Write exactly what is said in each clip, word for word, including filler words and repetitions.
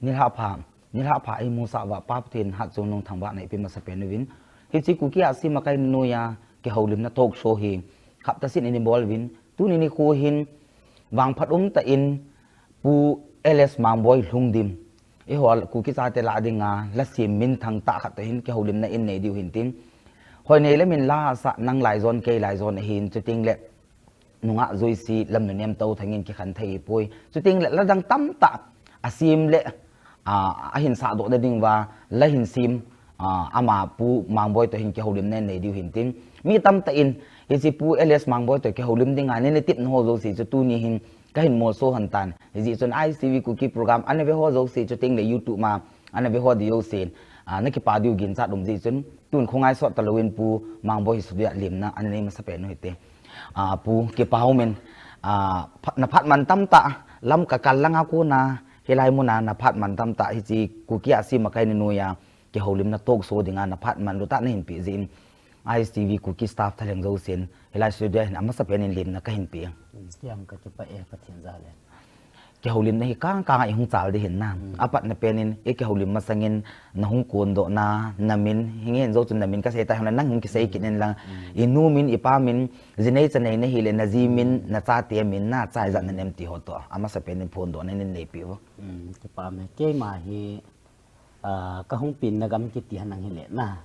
Nilhah pha, nilhah pha eimusah uva Pa Pathen hatchungnung thangvahna ipe masapen uvin. Hiche Kuki Ahsi Makai Nunoiya kihoulimna talk show hi khaptasin eina bol uvin. Tuni nikho hin vangphat umtah in Pu L S Mangboi Lhungdim, eiho Kuki chate lah dinga lasem minthang tah khat toh hin kihoulimna eina nei diu hintin. Hoinei le min la asah, nang laijon kei laijon ahin, chuteng le nungah jouse lamnu nemtou thangin kikhen thei ahipoi. Chuteng le la dang tamtah asem le, a, ahin sahdoh nading uva la hin sem, a, ama Pu Mangboi toh hin kihoulimna nei diu hintin. Mi tamtah in hiche Pu L S Mangboi toh kihoulim dinga nei natepna ho jouse chu tuni hin kahin molso lhon tan. Hijeh chun I S T V Kuki program ana ve ho jouse, chuteng le YouTube ma ana ve ho ding jousen, a, nakipa diu ginchat um jeh chun, tun khongai sot talouvin Pu Mangboi hi studio a lemna ana nei masapen u hite. A, Pu, kipa umin, a, pha-, naphat man tamtah, Lamka kal langa kona, hilai muna naphat man tamtah, hiche Kuki Ahsi Makai Nunoiya kihoulimna talk show dinga naphat manlu tah nahin peh jeh in, I S T V Kuki staff thalheng jousen, hilai studio hin amasapen in lemna kahin pe. Kihoulimna hi kang kanga ihung chal ding ahin na. Apatna pen in, ikihoulim masangin, nahung kondohna, namin, hinge in jou chun namin kasei ta hung le, nang hung kisei kit in lang, inu min, ipa min, jinei chanei nahile, naji min, nachate min, nachai ijat nanem ti ho toh amasapen in phondohna nei neipeh uvo. Kipa me, keima hi, a, kahung penna gam kiti hanang hile na.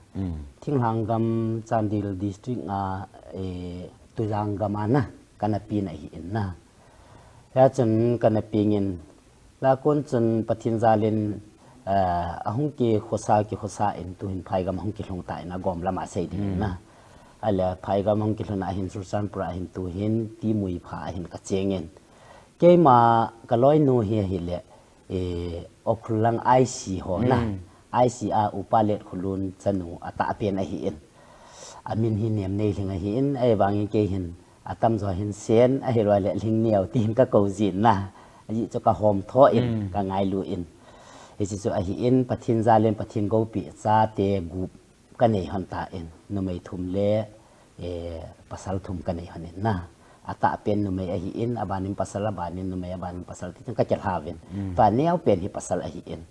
Thinglhang gam, Chandel district a, e, Tujang gam a na, kana pen ahin na. Hia chun kana pengin, la kon chun Pathen jalin, a, ahung kikhosa, kikhosa in tuhin phaigam ahung kilhung tan agom lama sei ding na. Ahile phaigam ahung kilhun ahin Churachandpur a hin tuhin Timuipha a hin kachengin. Keima kaloinu hi ahile, e, Ukhrul lang I C ho na. I C a Upa Letkholun chanu atahpen ahin. Amin hi Nemneilhing ahin, ahivangin kei hin atamjo hin Sen, ahilou le Lhingneo tin kakou jin na. Ajeh chu kahomtho in, kangailu in. Hiche chu ahin, Pathen jalin, Pathen goupeh chate gup kanei lhon tan, numei thum le, e, pasal thum kanei lhon in na. Atahpen numei ahin, abanin pasal, abanin numei, abanin pasal, tichun kakilhauvin. Tua neopen hi pasal ahin.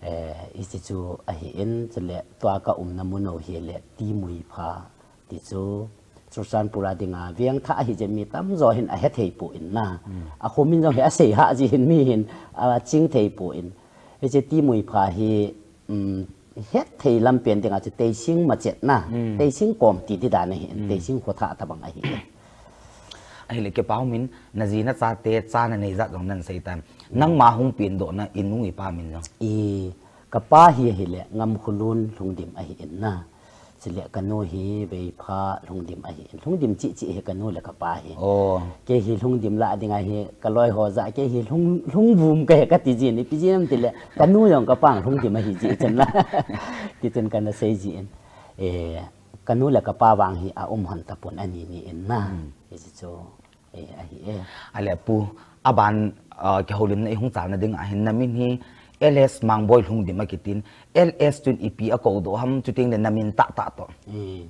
E, hiche chu ahin, chule tua kaumna mun u hile Timuipha, ti chu Churachandpur a dinga veng thah ahijeh in mi tamjo hin ahethei poi na. Akho min jong hi asei hah jeh hin mi hin aching thei poi. Hiche Timuipha hi, um, hethei lampen dinga chu Teising machet na. Teising kom ti di dan ahin, Teising khothah tabang ahi. Ahile kipa umin, naji nachate cha nanei jat jong nahin sei tan. Nangma hung pendohna inu ipa min jong. I, kapa hi ahile Ngamkholun Lhungdim ahin na. Chule kanu hi Veipha Lhungdim ahin. Lhungdim cheh cheh hi kanu le kapa hi. Kei hi Lhungdim lah dinga hi kaloi ho jah, kei hi Lhung, Lhungvum kahi kati jin, ipi jeh ham tile kanu jong kapa Lhungdim ahi jeh chun la. Tichun kana sei jin. E, kanu le kapa vang hi aum lhon tapon ani ni in na. Hiche chu. E, ahi e. Ahile Pu, aban, a, kihoulimna ihung chalna dinga hin namin hi L S Mangboi Lhungdim akitin, L S chun ipi akoudoh ham, chuteng le namin tahtah toh. E,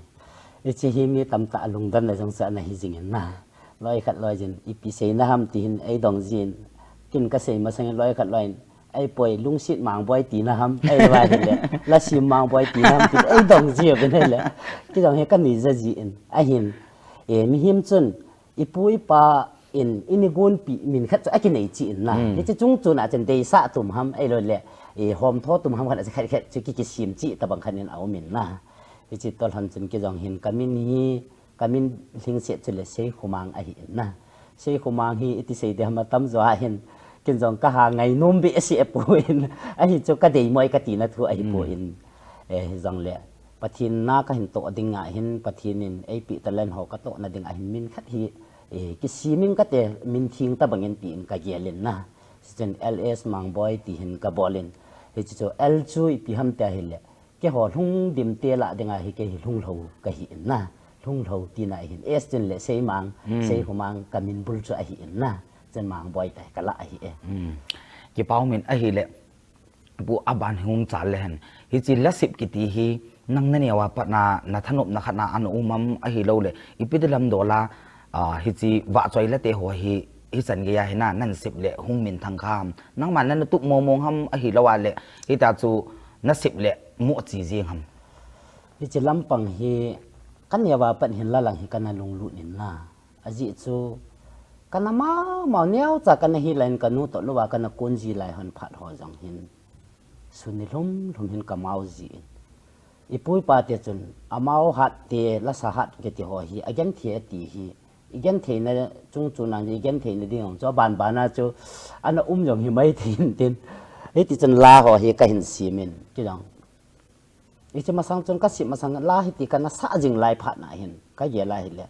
hiche hi mi tamtah alungdonna jong chu ana hi jingin na. Loi khat loi jin, ipi seina ham ti hin eidong jin. Ken kasei masangin loi khat loi in, eipoi Lungset Mangboi tina ham, eilou ahile Lasem Mangboi tina ham ti eidong ji uvin ahile. Kei jong hi kanui ja jin. Ahin, e, mihem chun, ipu ipa in, ini gonpi min khat chu akinei cheh in na. Hiche chung chun achun deisah tum ham, eilou le, e, homtho tum ham khat a chu khat khat chu ki, kisem cheh tabang khat in aum in na. Hiche toh lhon chun kei jong hin kamin hi, kamin lhingset chule Seikhomang ahi in na. Seikhomang hi iti sei ding ham atamjo a hin, ken jong kaha ngainom behseh poi. Ahi chu kadeimo e katina thu ahipoi. E, hijongle Pathen na kahin toh dinga hin, Pathen in eipeh talent ho katohna dinga hin min khat hi, e, kisem in kate, min theng tabang in tin kagel in na. Hichun L S Mangboi ti hin kabol in. Hiche chu L chu ipi ham ti ahile, keiho Lhungdim te lah dinga hi kei hi Lhunglhou kahi in na. Lhunglhou tina ahin. S chun le Seimang, Seikhomang kamin bul chu ahi in na. Chun Mangboi tah kalah ahi e. Kipa umin ahile, Pu, aban hung chal le hen. Hiche lasem kiti hi nang naneo a pat na, nathanopna khat na ana um am, ahilou le ipi ti lam dola, a, hiche vahchoi late ho hi hichan gei a hi na, nasep le hung minthang kha ham. Nangma nana tup mong mong ham ahilou a le, hitia chu nasep le mo chi jing ham. Hiche lampang hi, kaneo a pat hin la lang hi kana lunglut in na. Ajeh chu, kana mama neocha kana hi lai in kanu toh lou a kana kon ji lai hon phat ho jong hin. Sun ni lhum lhum hin kamao ji in. Ipu ipa te chun, amao hat te, lasa hat kiti ho hi, agenthei ati hi. Igenthei na chung chu nang, igenthei na ding jong chu, aban ban a chu, ana um jong hi mai thei in tin. Hiti chun la ho hi kahin sem in, kijong. Hiche masang chun kasem masang la hiti kana sa jing lai phat na hin, kagel a hile.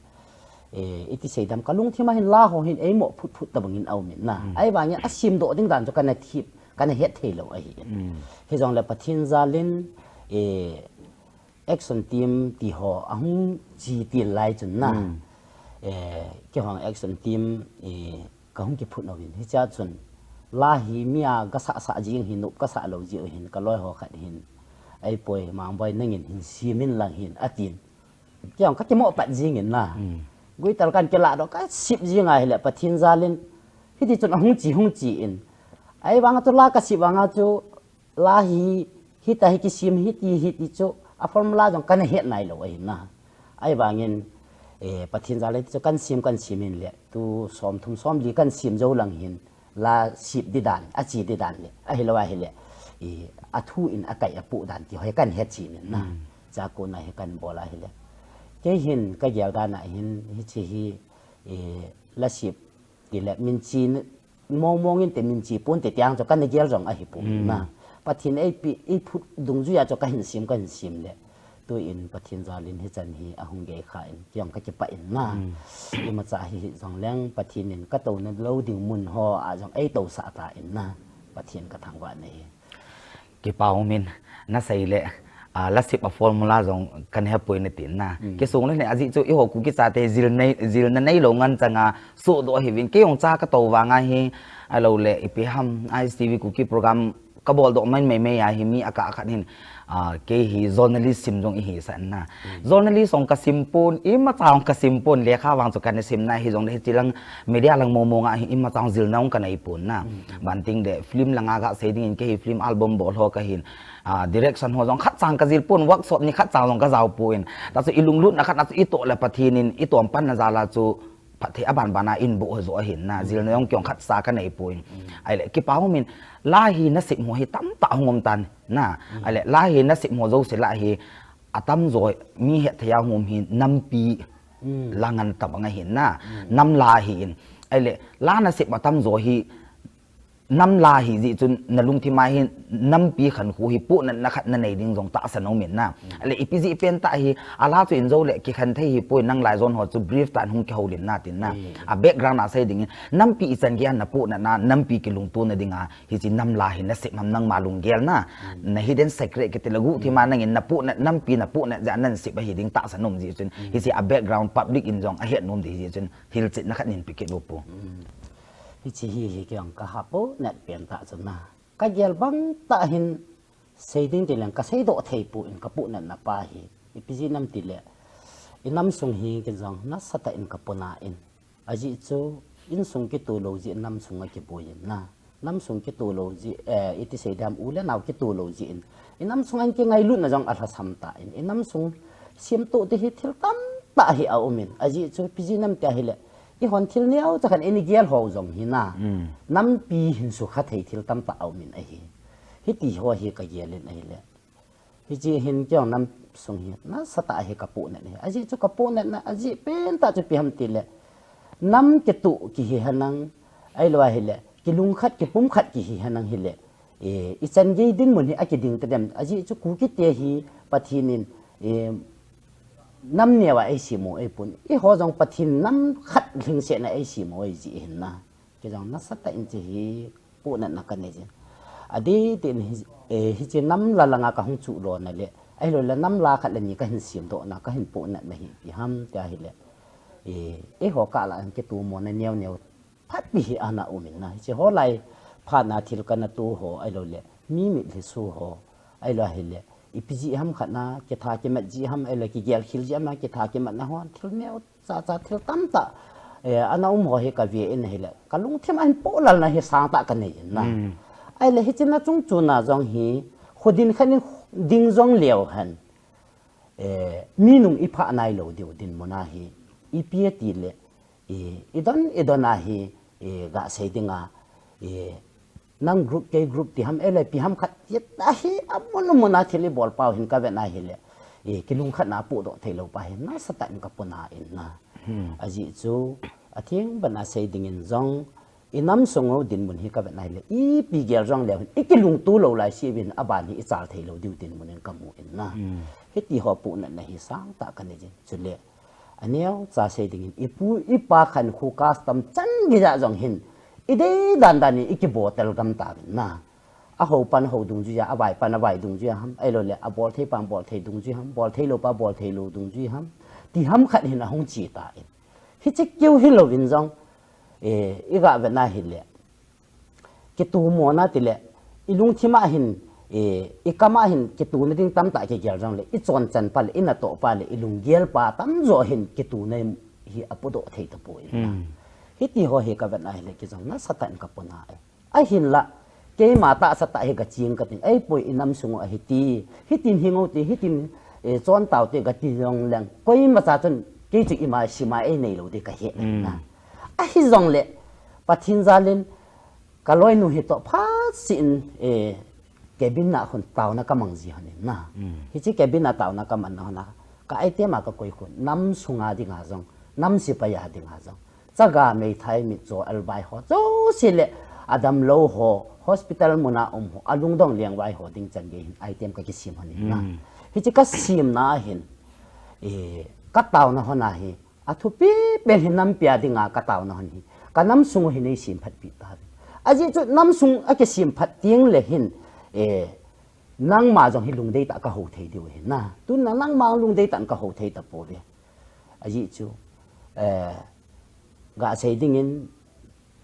Eh, iti seidam kalungthim a hin la ho hin eimo phut phut tabang in aum in na. Ahivangin asem doh ding dan chu kana thip, kana het thei lou ahi. Hijongle Pathen jal in, eh, action team ti ho ahung chi til lai chun na. Eh, keiho action team, eh, kahung kiphut uvin. Hichea chun, la hi mi a kasah sah jing hin, nop kasah lou jeh u hin, kaloi ho khat hin. Ahipoi, Mangboi nangin hin sem in lang hin, atin. Keiho kakimo pat jing in na. Guitar kan kilah doh, kasem jing a hile, Pathen jal in. Hiti chun ahung chi, hung chi in. Ahivang a chu la kasem vang a chu, la hi, hita hi kisem hiti, hiti chu, a formula jong kana het nai lou ahi na. Ahivangin, eh, Pathen jal in ti chu kan sem, kan sem in le, tu som thum som li kan sem jou lang hin, la sep di dan, achi di dan le, ahilou ahile, eh, athu in akai apoh dan ti ho hi kan het chen in na. Chakona hi kan bol ahile. Kei hin kagel dan a hin, hiche hi, eh, la sep ti le, min chi mong mong inte, min chi ponte ti ang chu kana gel jong ahipoi na. Pathen eipe, eiphut dungjui a chu kahin sem, kahin sem le. Tuin Pathen jal in hichan hi ahung gei kha in, keiho kakipah in na. Imacha hi, hi jong leng Pathen in katouna lou ding mun ho a jong eitousah ta in na. Pathen kathangvah nahi. Kipa um in, nasei le, ah, la sep a formula jong kana hepoi nati na. Kisung le ne ajeh chu eiho Kuki chate jilna, jilna neilou ngen chang a sohdoh ahiuvin. Kei jong cha katou vang a hi, ahilou le, ipi ham, I S T V Kuki program kabol doh mai mai mai a hi mi akah khat hin, ah, kei hi journalist sim jong ihi sah na. Journalist jong kasim pon, imacha jong kasim pon, lekha vang chu kana sim na, hijongle hiche lang media lang mong mong a hi, imacha jong jilna jong kanei pon na. Banting le film lang a gasei ding in, kei hi film album bol ho kahin, ah, direction ho jong khat chang kajil pon, workshop ni khat chang jong kajao pon. Tachu ilunglutna khat na chu itoh le Pathen in itom panna jal a chu phatthei aban ban a eiboh ho jo ahin na, jilna jong keiho khat cha kanei pon. Ahile, kipa um in, la hi nasep ho hi tamtah hung um tan na. Ahile, la hi nasep ho jouse lah hi, atamjo mi hetthei a hung um hi nampi la ngen tabang ahin na. Nam la hi in. Ahile, la nasep atamjo hi, nam la hi jeh chun nalungthim a hi nampi khankho hi pohnatna khat nanei ding jong tahsan aum in na. Ahile ipi jeh pen tah hi, ala chu in jou le kikhen thei hipoi, nang lai jon ho chu brief tah in hung kihoulim na tin na. A background a sei ding in, nampi ichan gei a napohnatna, nampi kilungtona ding a, hiche nam la hi nasep ham nangma lunggel na. Na hidden secret kiti le guhthim a nangin napohnat, nampi napohnat jeh a nasep ahi ding tahsan aum jeh chun, hiche a background public in jong ahet nom ding jeh chun, hilchetna khat nin pe kit u pu. Hiche hi, hi keiho kaha pohnat pen tah chu na. Kagel bang tah hin sei ding ti leng kasei doh thei pon, kapohnatna pa hi. Ipi jeh ham ti le, inam sung hi kei jong nasatah in kapona in. Ajeh chu, insung kitoh lou jeh nam sung a kiboi in na. Nam sung kitoh lou jeh, eh, iti sei dam u le nao kitoh lou jeh in. Inam sung a kingailutna jong alhasam tan. Inam sung semtoh ding hi thil tamtah hi aum in. Ajeh chu ipi jeh ham ti ahile, eihon thil neocha khat in igel ho jong hi na. Nampi hin sukha thei thil tamtah aum in ahi. Hiti ho hi kagel in ahile. Hiche hin keiho nam sung hi nasatah hi kapohnat hi. Ajeh chu kapohnatna, ajeh pen tah chu ipi ham ti le, nam kitoh kihi henlang, ahilou ahile, kilungkhat, kipumkhat kihi henlang hile, eh, ichan gei dinmun hi akiding tadem. Ajeh chu Kuki te hi Pathen in, eh, nam neo a eisem u ahipon. Eiho jong Pathen nam khat lhingset na eisem u ahi jeh hin na. Kei jong nasatah in hiche hi pohnatna kanei jin. Adih tah in hi, eh, hiche nam la lang a kahung chuh lona le, ahilou le nam la khat le ni kahin semdoh na, kahin pohnatna hi ipi ham ti ahile, eh, eiho kah lah a kitomo na neo neo phat pi hi ana um in na. Hiche ho lai phat na thil kana toh ho, ahilou le mi mitlhi soh ho, ahilou ahile, ipi jeh ham khat na, kitha kimat jeh ham, ahilou kigel khel jeh ham na, kitha kimat na ho, thil neo cha cha thil tamtah eh, ana um ho hi ka ve in ahile, ka lungthim a hin polalna hi sangtah ka nei in na. Ahile hiche na chung chuna jong hi, hudin khat in ding jong leu hen. Eh, mi nung i phah nai lou diu dinmun a hi, ipi ati le, i, i don, i don a hi, i, ga sei ding a, i, nang group, kei group ti ham, L P ham khat, i, ahi, amun, amun a thil i bol pau hin ka vet na hi le, i, kilungkhat na pu doh thei lou pa hi, nasatah in ka puna in na. Ajeh chu, atheng ban a sei ding in jong, i nam sung u dinmun hi ka vet na hi le, ipi gel jong leu hin, i kilungto lou lai si vin, aban hi i chal thei lou diu dinmun in ka mu in na. Hiti ho pu natna hi sangtah ka nei jin. Chule, aneo cha sei ding in, i pu, i pa khan khu custom chan gei ja jong hin, i dei dan dan in i kibotel gam ta vin na. A ho pan ho dungjui a, a vai pan a vai dungjui a ham, ahilou le, a bol thei pan bol thei dungjui ham, bol thei lou pa bol thei lou dungjui ham, ti ham khat hin a hung chi ta in. Hiche keu hi lou vin jong, eh, i ga vet na hi le, kitu mo na ti le, i lungthim a hin, eh, i kam a hin, kitu na ding tamtah kigel jong le, i chon chan pa le, i natoh pa le, i lunggel pa tamjo hin, kitu na hi a pu doh thei ta pu in na. Hiti ho hi ka vet na hi le, ki jong nasatah in ka puna e. Ahinla, keima tahsa tah hi ka ching ka tin, ei poi i nam sung u ahi ti, hitin hing u ti, hitin, eh, chon tau ti ka ti jong leng, koima cha chun, kei chu ima sima ei nei lou ti ka he na. Ahi jong le, Pathen jal in, ka loinu hi toh phat si in, eh, cabin a khun tauna ka mang ji hon in na. Hiche cabin a tauna ka man na hon a, ka item a ka koi khun, nam sung a ding a jong, nam sepai a ding a jong. Chaga, meithai, mitcho, albai ho, jouse le, adam lou ho, hospital mun a um ho, alungdong lengvai ho ding chan gei hin item ka kisem hon in na. Hiche ka semna hin, eh, ka tauna hon a hi, athupi pen hi nampi a ding a ka tauna hon hi, ka nam sung u hi nei sem phat pi ta. Ajeh chu nam sung a kisem phat teng le hin, eh, nangma jong hi lungdei tah ka ho thei diu hin na. Tun na nangma lungdei tah ka ho thei ta pou ve. Ajeh chu, eh, ga sei ding in,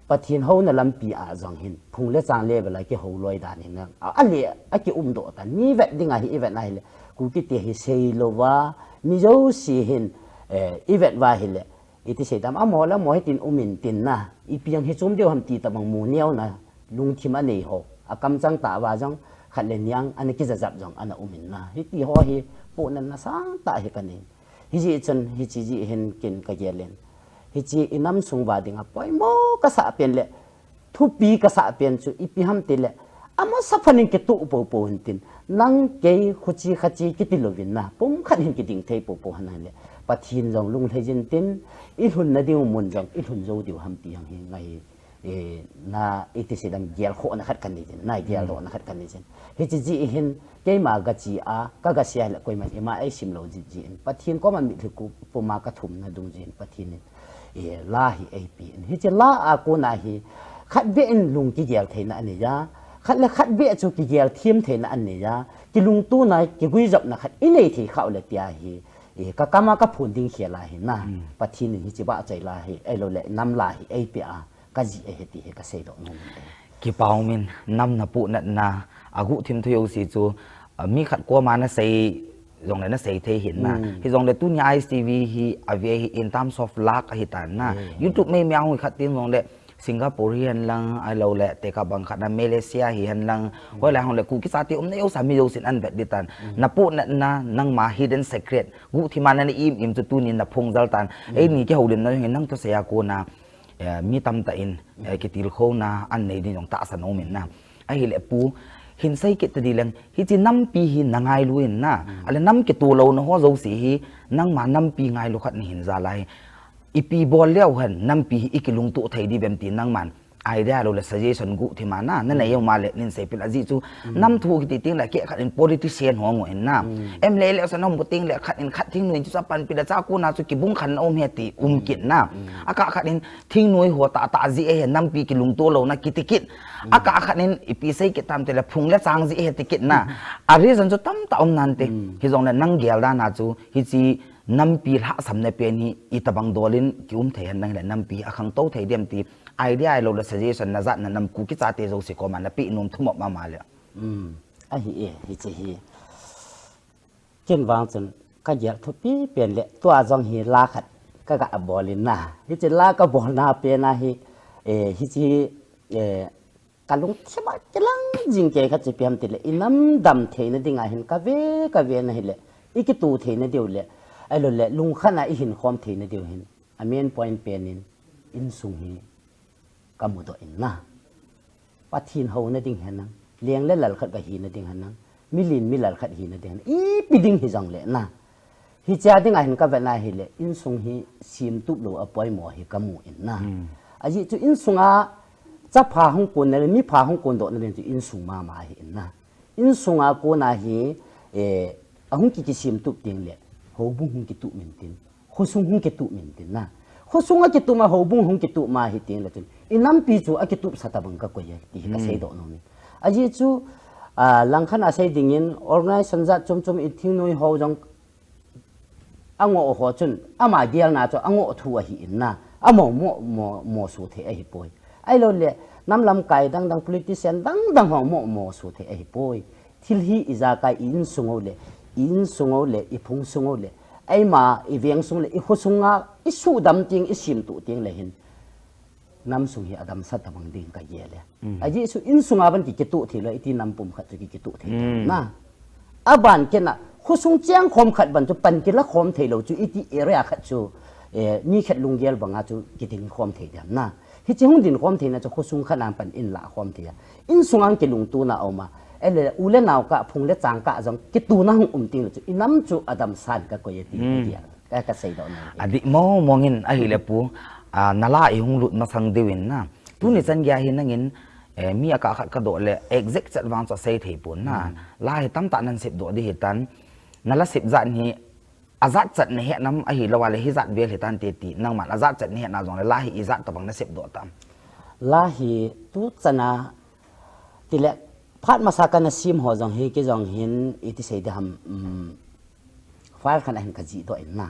Pathen houna lampi a jong hin, phung le chang level a kihou loi dan hin, a, a le, a kium doh tan, mi vet ding a hi, i vet na hi le, Kuki te hi sei lou va, mi jouse hin, eh, i vet va hi le, i ti sei dam, amaho le amaho hitin um in tin na, ipi jong hi chom diu ham ti tabang mu neo na, lungthim a nei ho, a kamchang tah va jong, khat le ni a, ana kija jap jong, ana um in na, hiti ho hi, pu natna sangtah hi ka nei. Hijeh chun, hiche jeh hin ken ka gel in. Hiche i nam sung uva ding a poimo ka sah pen le, thupi ka sah pen chu ipi ham ti le, amasa phat in kitoh pou pou hin tin, nang kei khuchi khachi kiti lou vin na, pumkhat hin kiding thei pou pou hin le, Pathen jong lunglhai jin tin, i lhun na ding u mun jong, i lhun jou diu ham ti jong hi ngai. Eh, na, i ti sei dam gel khohna khat ka nei jin, na gel dohna khat ka nei jin. Hiche jeh hin, keima ga chi a, ka ga sei a le koiman ima ei sim lou jeh jeh in. Pathen koma mitlhi ku puma ka thum na dung jeh in Pathen in, eh, la hi ei pe in. Hiche la a kona hi, khat beh in lung kigel theina anei a, khat le khat beh chu kigel them theina anei a, kilungtona, kiguijopna khat i nei thei khah u le tia hi, eh, ka kama ka phun ding khel a hi na. Pathen in hiche ba chai la hi, ei lou le nam la hi ei pe a. Ka jih ahi ti hi ka seidoh nom e. Kipa um in, nam na puh natna, a guhthim thu jouse chu, a, mi khat koma na sei, jong le na sei thei hin na. Hijongle tunia I S T V hi, a ve hi in terms of lakh ahi tan na. YouTube mei mei a hung khat tin jong le, Singapore hi hen lang, ahilou le, tekah bang khat na Malaysia hi hen lang, hoilai hung le, Kuki chate umna jouse, mi jousen an vet di tan. Na puh natna, nangma hidden secret, guhthim a na im im chu tunin na phong jal tan. Eini kihoulimna jong hi nang thusei a kona, eh, mi tamtah in, eh, kitilkhouna an nei ding jong tahsan um in na. Ahile pu, hin sei kit ta di leng, hiche nampi hi na ngailu in na. Ale nam kitoh louna ho jouse hi, nangma nampi ngailu khat na hin jal a hi. Ipi bol leu hen, nampi hi i kilungtoh thei di vem ti nangman idea lou le suggestion guhthim a na, na nei um a le nin seipeh in ajeh chu, nam thu kiti teng le keh khat in politician ho ngu in na. M L A election hung mu teng le khat in khat thingnoi chu sa panpi le cha kona chu kibung khan na um he ti um kit na. A kah khat in thingnoi ho tah tah jeh ahi nampi kilungtoh louna kiti kit. A kah khat in ipi sei kit tam ti le phung le chang jeh ahi ti kit na. A reason chu tamtah um nante. Hijongle nang gel dan a chu hiche nampi lhahsamna pen hi itobang dol in kium thei hen lang le nampi hi a khangtou thei dem ti idea ahilou le suggestion na jat na nam Kuki chate jouse koma na peh nom thum mama le. Ahi e, hiche hi. Ken vang chun ka gel thupi pen le tua jong hi la khat kaga bol in na. Hiche la kabolna pen a hi, eh, hiche, eh, kalungthim a kilang jing kei khat chu ipi ham tile, inam dam theina dinga hin kave, kave na hile, ikitoh theina diu le, ahilou le, lungkhat a ihin khom theina diu hin, a main point pen in, insung hi kamudoh in na. Pathen houna ding hinam, leng le lal khat ga hina ding hinam, milen milal khat hina ding hinam, ipi ding hijongle na. Hichea dinga hin kavet na hile, insung hi semtup lou a poimo hi kamu in na. Ajeh chu insunga chapha hung konna le, mipha hung kondohna ding chu insung mama ahi in na. Insunga kona hi, eh, ahung ki, kisemtup tengle, houbung hung kitup min tin, khosung hung kitup min tin na. Khosung akitup ma, houbung hung kitup ma hi tengle chun, inampi chu akitupsa tabang kakoi e, ti hi kaseidoh nom in. Ajeh chu, ah, langkhat a sei dingin, organization jat chom chom i thingnoi ho jong, angoh ho chun, ama gelna chu angoh thu ahi in na, amo mo, mo, moso thei ahipoi. Ahilou le, nam lamkai dang dang, politician dang dang ho mo, moso thei ahipoi. Thil hi ijakai, i insung u le, i insung u le, iphung sung u le, eima, iveng sung le, ikhosunga, isuhdam teng, isemtup tengle hin, namsung hi adamsah tabang ding kagel e. Ajeh chu insunga ban ki, kitup theilou, iti nam pumkhat chu ki, kitup thei na. Aban kena, khosung chengkhom khat ban chu pan kilakhom theilou chu iti area khat chu, eh, mi khat lunggel banga chu kidingkhom thei dem na. Hiche hung dingkhom theina chu khosung khat a pan inlakhom thei a. Insunga kilungtona aum a. Ahile u le nao kah, phung le chang kah jong kitona hung um tengle chu, inam chu adamsan kakoi e ti, ti a. Ka, kaseidoh nom e. Adih mong mong in ahile pu, ah, nala ihung lut masang diu in na. Tuni chan geiya hi nangin, eh, mi akah khat kadoh le, exact chet vang chu asei thei pon na. La hi tamtah nan sepdoh ding hitan, nala sep jat hi, ajat chet nahet nam ahilou a le, hijat vel hitan te ti, nangman ajat chet nahet na jongle, la hi ijat tabang nasepdoh tam? La hi tuchan a, tile, phat masa kana sem ho jong hi, kei jong hin, iti sei ding ham, um, file khat a hin kajihdoh in na.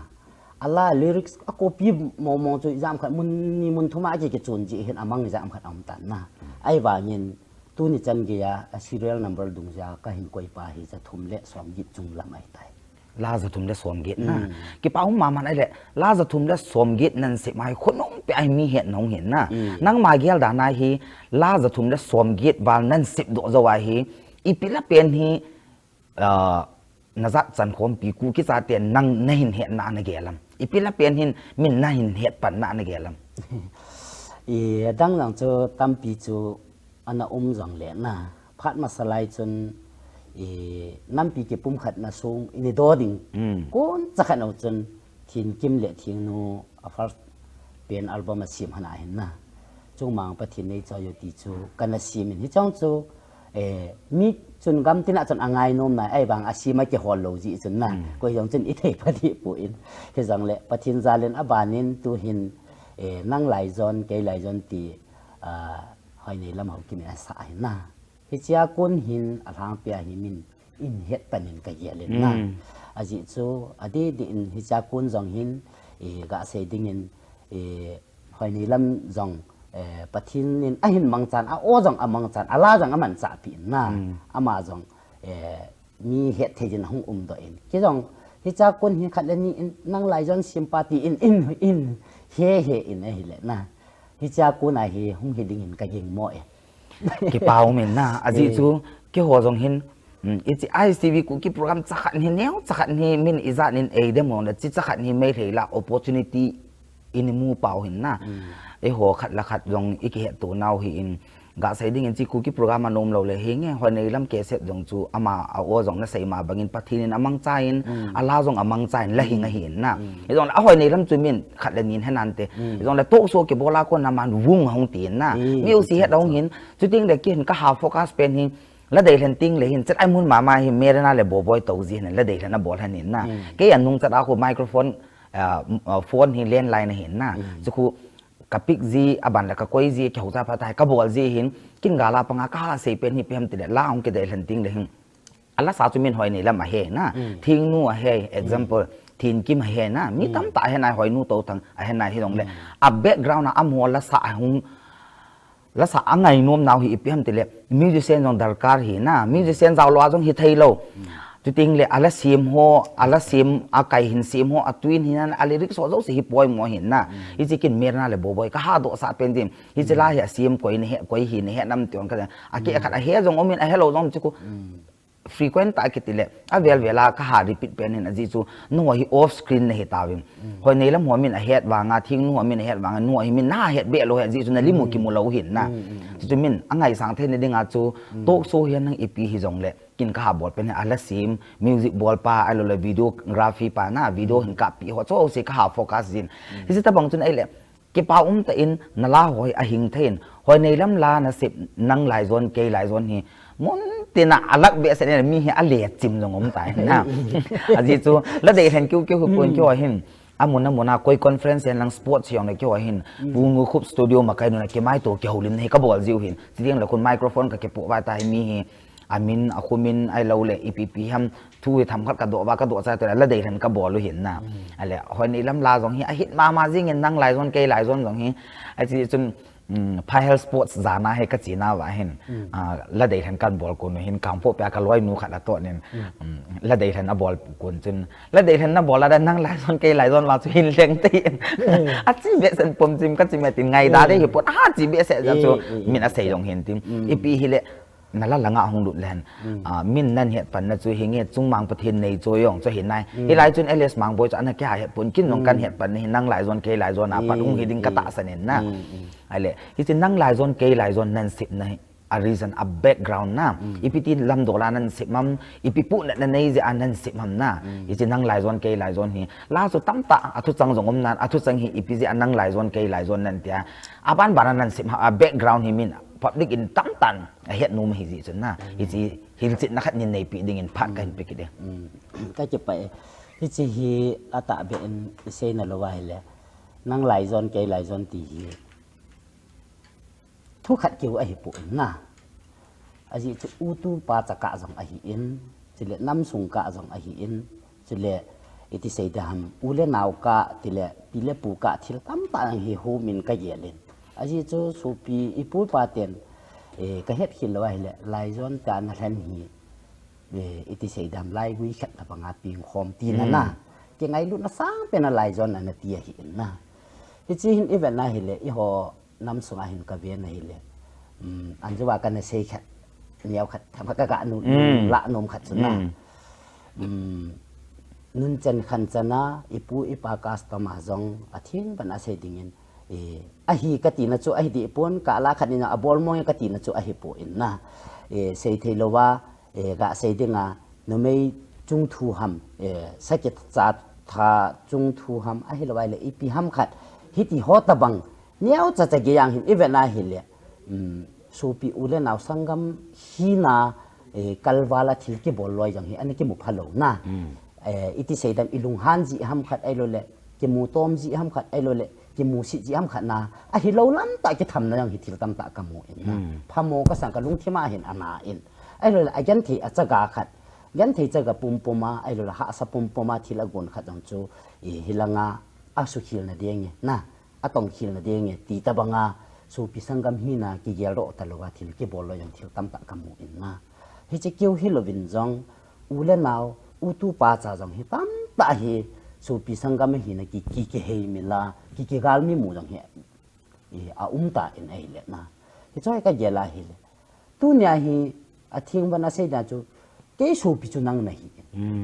Ala lyrics a copy mong mong chu ijat khat mun ni mun thum a ki, kichon jeh hin amang ijat khat aum tan na. Ahivangin tuni chan geiya, a serial number dungjui a kahin koi pa hi jathum le somget chunglam ahitai. La jathum le somget na. Kipa um mama in ahile, la jathum le somget nan sep ma hi khonung peh a hi mi hetna hung hin na. Nangma gel dan a hi, la jathum le somget val nan sepdoh jou a hi, ipi la pen hi, ah, najat chan khompi Kuki chaten nang nahin hetna nagel am? Ipi la pen hin min nahin het panna nagel am? I, adang jong chu tampi chu ana um jongle na. Phat masa lai chun, i, nampi kipumkhatna song ini doh ding. Kon chakhat u chun Thenkim le Thingnu a first pen album asem hana hin na. Chungmang Pathen neichoi u ti chu kana sem in, hicheng chu, eh, mi chun gam tina chun angainom nai, ahivang asem a kihol lou jeh chun na. Koi jong chun ithei pha deh poi. Hijongle Pathen jal in aban in tuhin, eh, nang laijon, kei laijon ti, ah, Hoineilam Haokip in asah ahin na. Hichea kon hin alhangpia hi min in het pan in kagel in na. Ajeh chu adeh deh in hichea kon jong hin, eh, gasei dingin, eh, Hoineilam jong, eh, Pathen in ahin mangchan, a-o jong amangchan, ala jong amanchah peh in na. Ama jong, eh, mi hetthei jin ahung umdoh in. Kei jong hichea kon hi khat le ni in, nang laijon sem pa ti in, in, in, he, he in ahile na. Hichea kon a hi hung hi dingin kagingmo e. Kipa um in na, ajeh chu, keiho jong hin, um, hiche I S T V Kuki program chakhat hi, neo chakhat hi, min ijat in eidem u le, hiche chakhat hi Meitei la opportunity ini mu pau hin na. Eiho khat le khat jong ikihetto nau hi in, gasei dingin hiche Kuki program anom lou le, hinge Hoineilam cassette jong chu ama a-o jong nasei ma bangin Pathen in amangcha in, ala jong amangcha in la hing ahi in na. Hijongle a Hoineilam chu min khat le ni in he nante. Hijongle talk show kibol a kon a man vung ahung ti in na. Music het ahung hin. Chutengle kei hin kaha focus pen hi, la deilhen tengle hin, chet a imun mama hi Merena le Boboi tou ji hin, la deilhen abol hen in na. Kei anung chet a khu microphone, ah, ah, phone hi landline ahin na. Chu khu kapick ji, aban le kakoi ji, kihousa phat a hi kabol ji hin, kin gal a panga kaha sei pen hi ipi ham tile, la hung kideilhen tengle hin, alasa chu min Hoineilam ahe na. Thingnu ahe, example, Thenkim ahe na. Mi tamtah ahe nai, Hoinu Touthang ahe nai, hijongle a background a amaho lasa ahung, lasa angainom nau hi ipi ham tile, musician jong darkar hi na. Musician jao lou a jong hithei lou. Chuteng le ala sem ho, ala sem, akai hin sem ho, atui in hin, a lyrics ho jouse hi poimo hin na. Hiche kin Merna le Boboi kaha doh sah pen tin. Hiche la hi asem koi na he, koi hi na he nam tion ka. Akeh khat ahe jong um in, ahe lou jong chu ku. Frequent tah kiti le, avel vel a kaha repeat pen hin ajeh chu, nangho hi off screen nahi tauvin. Hoineilam ho min ahet vang a, thingnu ho min ahet vang a, nangho hi min nahet beh lou hi ajeh chu nalim u kimu lou hin na. Chuchu min angaisang thei na ding a chu, talk show hi nang ipi hi jong le, kin kaha bol pen hi ala sem, music bol pa, ahilou le videography pa na, video hin kappi ho, jouse kaha focus jin. Hiche tabang chun ahile, kipa um tah in, na la ho hi ahing thei in, Hoineilam la nasem Nang Laijon Kei Laijon hi, mun tin a alah behseh in mi hi ale chim jong um tai na. Ajeh chu, la deilhen kiu kiu hi pon keiho hin, amun amun a koi conference hen lang sports jong le keiho hin, Pu Ngukhup studio ma kai nu na kimaito kihoulimna hi kabol jiu hin. Chuteng le khun microphone kakipoh vai tai mi hi, amin, akhum in ahilou le, ipi ipi ham, thu hi themkhat kadoh va, kadoh chai tole, la deilhen kabol u hin na. Ahile, Hoineilam la jong hi, a hit mama jing in Nang Laijon Kei Laijon jong hi, ajeh chun, um, Phaihel Sports jana hi kache nauva hin, ah, la deilhen kabol kon u hin, Kangpokpi a kaloinu khat atoh in, um, la deilhen abol kon chun, la deilhen nabol a da Nang Laijon Kei Laijon va chu hin leng tei in. Ache behseh in pom chim kache me tin ngaida dei hi pon, ache behseh jong chu, min asei jong hin tin. Ipi hile, nala langa hung lut len. Ah, min nahet pan na chu hinge, chungmang Pathen neichoi jong chu hinai. Hilai chun L S Mangboi chu ana kihet pon, kin jong kahet pan na hi Nang Laijon Kei Laijon a pat hung hi ding katahsan in na. Ahile, hiche Nang Laijon Kei Laijon nasem na hi, a reason, a background na. Ipi ti lamdol a nasem ham, ipi puhnatna nei jeh a nasem ham na. Hiche Nang Laijon Kei Laijon hi, la chu tamtah a thuchang jong um nan, a thuchang hi ipi jeh a Nang Laijon Kei Laijon nati a. Aban ban a nasem ham, a background hi min, public in tamtah in ahet nom ahi jeh chun na. Hiche hilchetna khat nei neipi ding in phat kahin pe kit e. Kakipah e. Hiche hi atahbeh in isei na lou ahile, Nang Laijon Kei Laijon ti hi thu khat keu ahipon na. Ajeh chu u tu pa cha kah jong ahin, chule namsung kah jong ahin, chule iti sei ding ham, u le nao kah, tile pi le pu kah, thil tamtah hi hom in kagel in. Ajeh chu sopi ipu ipa ten, eh, kahet khel lou ahile, Laijon tia nalhen hi, eh, iti sei ding ham, laigui khat tabang a pengkhom tina na. Kingailutna sangpen a Laijon ana ti ahin na. Hiche hin ivet na hile, eiho namsung a hin kaven ahile, um, anjou a kana sei khat, neo khat, themkhat kaga nu, lah nom khat chu na. Nunchen khan chan a, ipu ipa custom a jong, atheng ban a sei ding in, eh, ahi katina chu ahi deh pon, kah la khat in abol mong e katina chu ahipon na. Eh, sei thei lou a, eh, gasei ding a, numei chung thu ham, eh, sakhi cha tha chung thu ham, ahilou ahile ipi ham khat, hiti ho tabang, neocha cha gei jeng hin ivet na hile, um, sopi u le nao sanggam hina, eh, kalval a thil kibol loi jong hi ana kimu phalou na. Eh, iti sei ding ham, ilunghan jeh ham khat ahilou le, kimu tom jeh ham khat ahilou le, kimusit jeh ham khat na, ahilou lam tah kithamna jong hi thil tamtah kamu in na. Phamo kasang, kalungthim a hin ana in. Ahilou le, agenthei achaga khat, genthei chaga pumpum a, ahilou le, hahsa pumpum a thil agon khat jong chu, eh, hilanga asukhel na ding e na. Atongkhel na ding e, ti tabang a, sopi sanggam hina kigeldoh talou a thil kibol loi jong thil tamtah kamu in na. Hiche keu hilouvin jong, u le nao, u tu pa cha jong hi tamtah hi, sopi sanggam hina ki, ki, kiheimil a, ki, kigalmi mu jong hi, i, aum tan ahile na. Hiche hi kagel a hile. Tunia hi, atheng ban a sei ding chu, kei sopi chu nang nahi.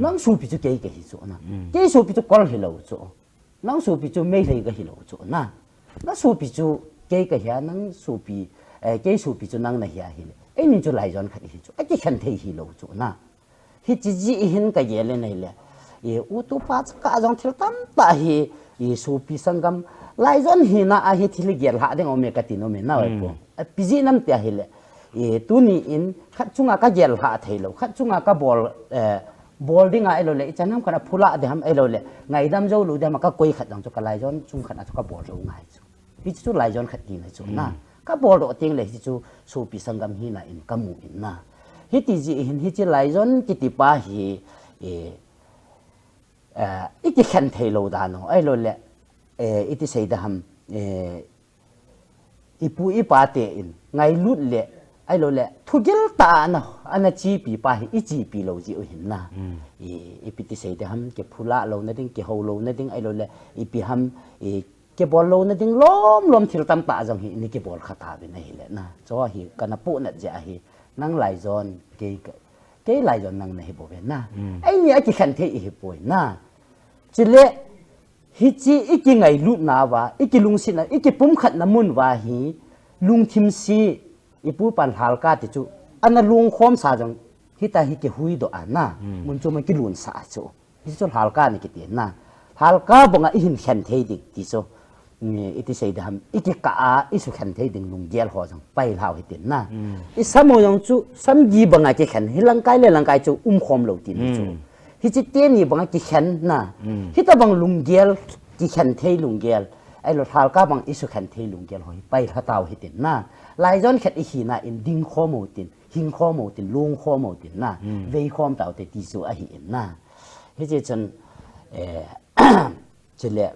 Nang sopi chu kei kahi chu na. Kei sopi chu Kol hilou chu. Nang sopi chu Meitei kahi lou chu na. Na sopi chu kei kahi a, nang sopi, eh, kei sopi chu nang nahi ahile, eini chu Laijon khat ihi chu, akikhen thei hilou chu na. Hiche jeh hin kagel in ahile, eh, u tu pa cha kah jong thil tamtah hi, eh, sopi sanggam, Laijon hina a hi thil gel lhah ding aume kati nom e na, pu. Ipi jeh ham ti ahile, eh, tuni in khat chunga kagel lhah thei lou, khat chunga kabol, eh, bol ding ahilou le, ichan ham khat a phulah ding ham ahilou le, ngaidam jou lou ding ham a kakoi khat jong chu ka Laijon chung khat a chu kabol jou ngai chu. Hiche chu Laijon khat tina chu na. Kabol doh teng le hiche chu sopi sanggam hina in kamu in na. Hiti jeh hin hiche Laijon kiti pa hi, eh, eh, ikikhen thei lou dan u ahilou le, eh, iti sei ding ham, eh, ipu ipa te in ngailut le, Ahilou le, thugil tah a ana, ana chepi pa hi, i chepi lou jeh u hin na. I, ipi ti sei ding ham, kiphula louna ding, kihou louna ding, ahilou le, ipi ham, i, kibol louna ding lom lom thil tamtah jong hi, ni kibol kha tauvin ahile na. Chu hi, kana puhnat jeh ahi, nang Laijon, kei, kei Laijon nang nahi bouve na. Eini a kikhen thei ihi poi na. Chule, hiche i kingailutna uva, i kilungsetna, i kipumkhatna mun uva hi, lungthim se, i pu pan lhalka ti chu, ana lungkhom sa jong, hita hi kihuidoh a na, mun chu ma kilun sa a chu. Hichu lhalka na kiti na. Lhalka banga i hin khen thei ding ti chu. Ni, iti sei ding ham, i kikah a, i sukhen thei ding lunggel ho jong, pai lhau hitin na. I sam ho jong chu, samgi banga kikhen, hi langkai le langkai chu, umkhom lou tin chu. Hiche teni banga kikhen na. Hitabang lunggel, kikhen thei lunggel. Ahilou lhalka bang i sukhen thei lunggel ho hi, pai lha tau hitin na. Laijon khat i hina in dingkhom u tin, hingkhom u tin, lungkhom u tin na. Veikhom tau te ti chu ahi in na. Hiche chun, eh, chule,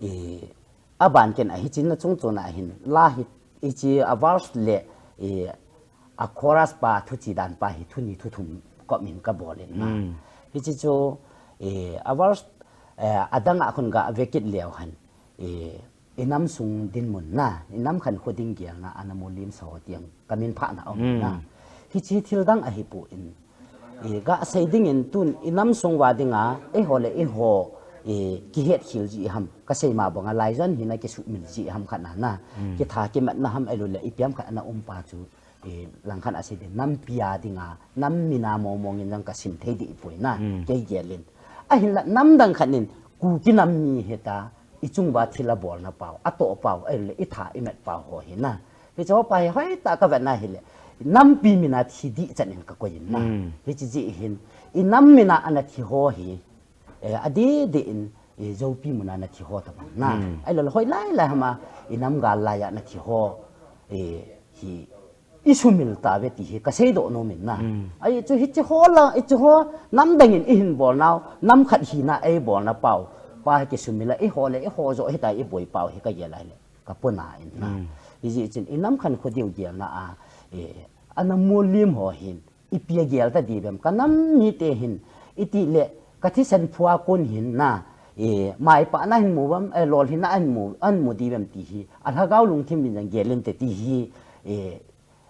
eh, aban ken a hiche na chungchon a hin, la hi, hiche a verse le, eh, a chorus pa thuchi dan pa hi, thuni thuthum kom in kabol in na. Hiche chu, eh, a verse, eh, adang a khun ga vekit leu hen, eh, i nam sung dinmun na, i nam khankho ding gelna, ana mulim sa ho tiang, kamin phah na um na. Hiche thil dang ahi poi. I, ga sei ding in tun, i nam sung uva dinga, eiho le eiho, i, kihet khel ji ham, kasei ma banga Laijon hina kisumil ji ham khat na na. Kitha kimatna ham ahilou le, ipi ham khat ana um pa chu, i, langkhat a sei ding, nampi a dinga, nam min a mong mong in jong kasim thei ding poi na, kei gel in. Ahinla, nam dang khat in, Kuki nam mi hita, i chung uva thil abolna pau, atoh pau, ahilou le, i tha i mat pau ho hi na. Hiche ho pa hi hoitah kavet na hile, nampi min a thi ding chan in kakoi in na. Hiche jeh hin, i nam min a ana thi ho hi, eh, adeh deh in, eh, Zopi mun a ana thi ho tabang na. Ahilou le, hoilai lai ham a, i nam gal lai a ana thi ho, eh, hi, i sumil tauve ti hi kasei doh nom in na. Ahi chu hiche ho la, hiche ho nam dang in i hin bol nau, nam khat hina ei bolna pau. Pa hi kisumil a, eiho le eiho joh hita i boi pau hi kagel a hile, kapuna in na. Hijeh chun i nam khankho diu gelna a, eh, ana mulim ho hin, ipi a gel ta diu vem, ka nam mite hin, iti le, ka thisan phua kon hin na, eh, maipah na hin mu vem, eh, lolhinna ahin mu, ahin mu diu vem ti hi, a lhagao lungthim in jong gel inte ti hi, eh,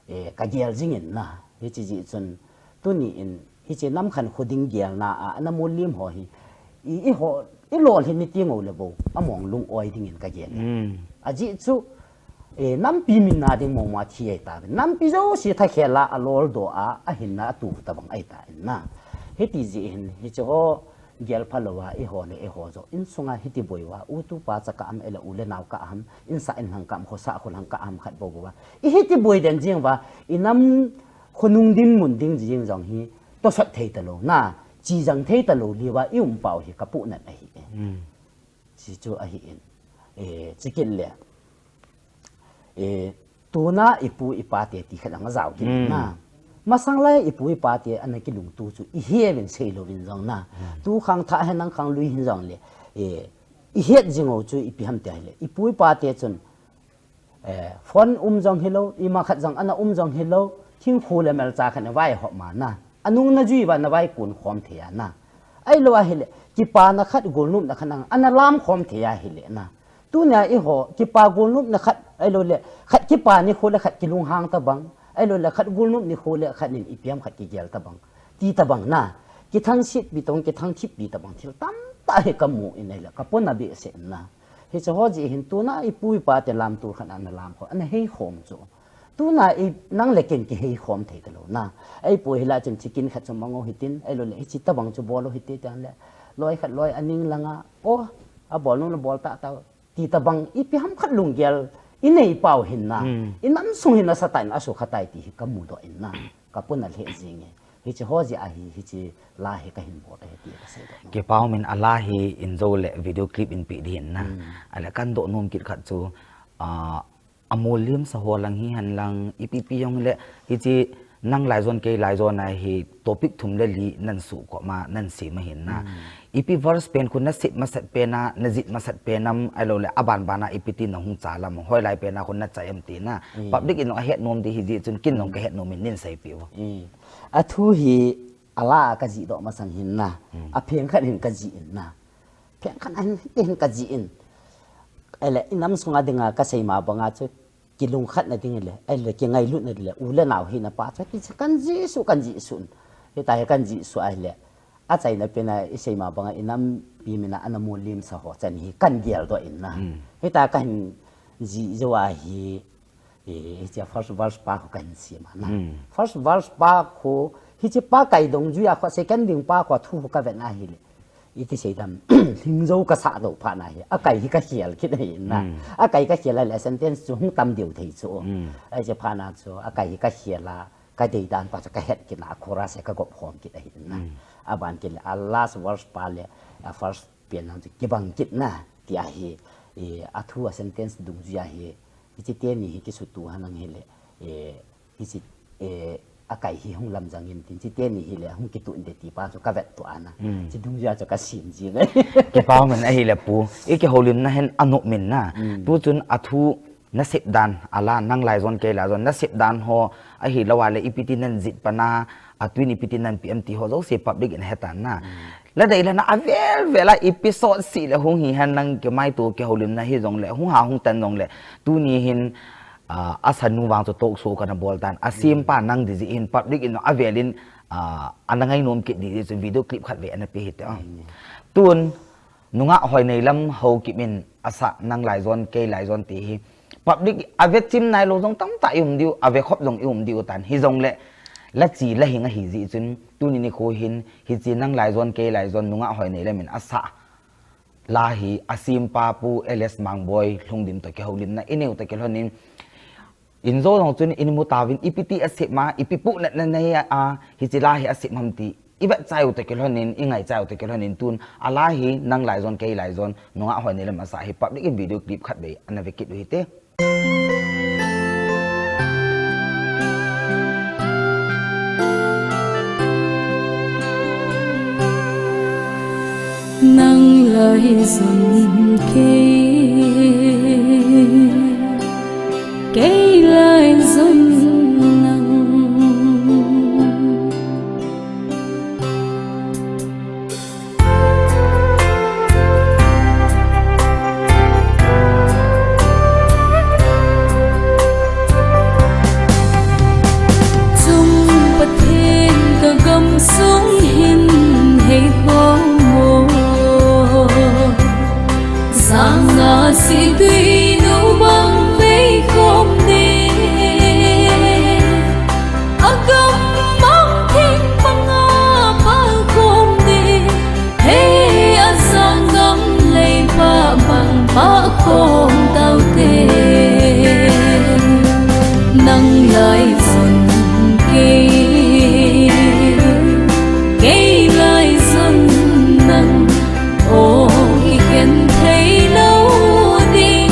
eh, kagel jing in na. Hiche jeh chun, tuni in, hiche nam khankho ding gelna a, ana mulim ho hi, i, eiho, i lolhin ni ti ngou le bou, among lung-oi ding in kagel e. Ajeh chu, eh, nampi min a ding mong mong a thi ahi tauve. Nampi jouse thakhel a, alol doh a, ahinna atu tabang ahi tan na. Hiti jeh hin, hiche ho, gel phalou a, eiho le eiho joh, insung a hiti boi uva, u tupa cha kah ham, ahilou le nao kah ham, insah inlhang kah ham, khosah kholhang kah ham khat bou bou a. I hiti boi den jing uva, i nam khonung dinmun ding jing jong hi, tosot thei talou na, chejang thei talou liu a, i um pau hi kapuhnat ahi e. Hichu ahi in. Eh, chukit le. Eh, tuna i pu i pa te ti khat ang ajao kit na. Masang lai i pu i pa te ana kilungtu chu i he uvin sei louvin jong na. Tu khang thah hen nang khang lui hin jong le. Eh, i het jing u chu ipi ham ti ahile. I pu i pa te chun, eh, phone um jong hilou, ima khat jong ana um jong hilou, thingkhu le melcha khat na vai hop ma na. Anung na jui uva na vai kun khom thei a na. Ahilou ahile, kipana khat golnopna khat nang, ana lam khom thei ahile na. Tunia eiho, kipa golnopna khat, ahilou le, khat kipa nikho le khat kilunghang tabang, ahilou le, khat golnop nikho le khat in ipi ham khat kigel tabang, ti tabang na. Kithangsetpi tabang, kithangthippi tabang, thil tamtah hi kamu in ahile, kapuna behseh in na. Hiche ho jeh hin tuna i pu i pa te lamtol khat ana lam khom, ana hei khom chu. Tuna i nang le ken kihei khom thei talou na. Ei pu hi la chun chicken khat chu mang u hitin, ahilou le hiche tabang chu bol u hite tin le. Loi khat loi aning langa, o, abol nom le bol ta tau. Ti tabang ipi ham khat lunggel i nei pau hin na. I nam sung hin asatah in asukha tai ti hi kamu doh in na. Kapuna lheh jing e. Hiche ho jeh ahi, hiche la hi kahin bol ahi ti kasei doh. Kipa um in a la hi in jou le video clip in pe ding in na. Ahile kahin doh nom kit khat chu, ah, amulim sa ho lang hihen lang, ipi pi jong le, hiche Nang laijon kei laijon a hi topic thum le li nan suhkhom a nan sem ahin na. Ipi verse pen khu na sep masat pen a, na jih masat pen am, ahilou le aban ban a ipi ti na hung chal am, hoilai pen a khu na chai am ti na. Public in jong ahet nom ding hi jeh chun ken jong ka het nom in nin seipeh o. A thu hi a la a ka jih doh masang hin na. A pheng khat hin ka jih in na. Pheng khat hin, hin ka jih in. Ahile, i nam sunga dinga ka sei ma banga chu kilungkhatna ding le, ahile, kingailutna ding le, u le nau hina pa chu, ti chu kan jih suh, kan jih suh. Hita hi kan jih suh ahile, achaina pen a i sei ma banga i nampi min a ana mu lim sa ho chan hi kan gel doh in na. Hita ka hin jih jou a hi, E, hiche first verse pa khu ka hin sim a na. First verse pa khu, hiche pa kai dungjui a khu second ding pa khu thu khu ka vet na hile. Iti sei dam, lhingjou ka sah doh phat na hi. Akai hi ka khel kit ahi na. Akai ka khel a le sentence chu hung tam deu thei chu. Hiche phat na chu, akai hi ka khel a, ka dei dan pa chu ka het kit na, a chorus hi ka gop khom kit ahi na. Aban kit le, a last verse pa le, a first pen na chu kibang kit na, ti ahi. E, a thu a sentence dungjui a hi. Hiche teni hi kisutu hanang hile, e, hiche, e, akai hi hung lam jang in tin, hiche teni hile hung kitu inte ti pa chu ka vet tu ana. Hiche dungjui a chu ka sim jing. Kipa min ahile pu, i kihoulimna hin anom in na. Tu chun a thu na sep dan, a la nang laijon kei laijon, na sep dan ho, ahilou a le ipi ti nan jih pan a, a tuni ipi ti nan pe am ti ho jouse public in ahe tan na. La dei la na avel vel a episode seh le hung hi hen nang kimaito kihoulimna hi jong le, hung ha hung tan jong le, tuni hin, a, a sanu vang chu talk show kana bol tan, a sempa nang ding jeh hin public in avel in, a, ana ngainom kit ding jeh chun video clip khat vei ana pe hite. Tun, nungah Hoineilam Haokip in asah nang laijon kei laijon ti hi. Public a ve chim nailou jong tamtah i um diu, a ve khop jong i um diu tan. Hi jong le, la chi la hing ahi jeh chun, tuni nikho hin, hiche nang laijon kei laijon nungah Hoineilam in asah la hi a sempa Pu L S Mangboi Lhungdim toh kihoulimna i neiu toh kilhon in, in jo jong chun in mu tauvin ipi ti a sep ma, ipi puhnatna nei a, hiche la hi a sep ham ti i vet chai u toh kilhon in, i ngai chai u toh kilhon in tun a la hi nang laijon kei laijon nungah Hoineilam asah hi public in video clip khat vei ana ve kit u hite. Nang laijon kei, kei laijon nang. Chung Pathen ka gamsung hin hei khom mo. Janga situi nu bang vei khom ding. Agam mang thing panga pal khom ding. Hei a sanggam leipa bang pa khom taute. Nang laijon kei, kei laijon nang. O kikhen thei lou ding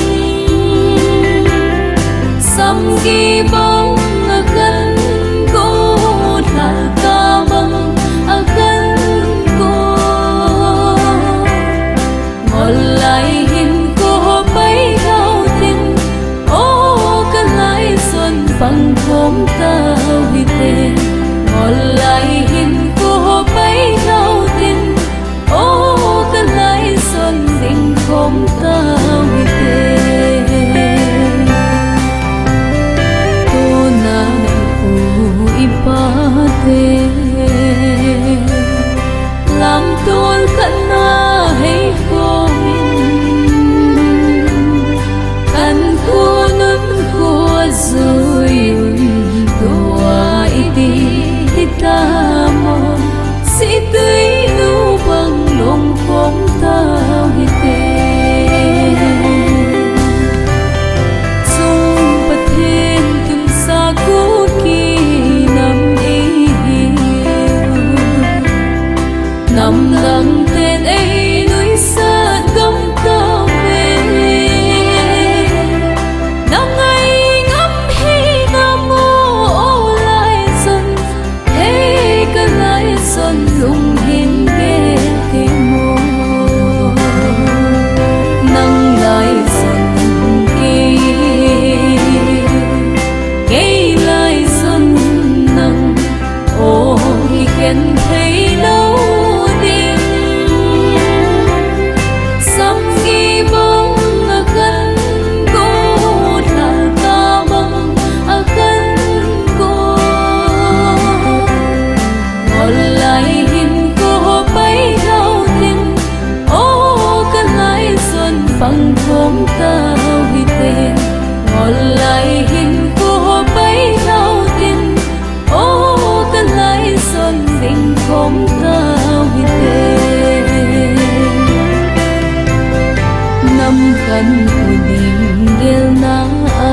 Kan u ding gelna a,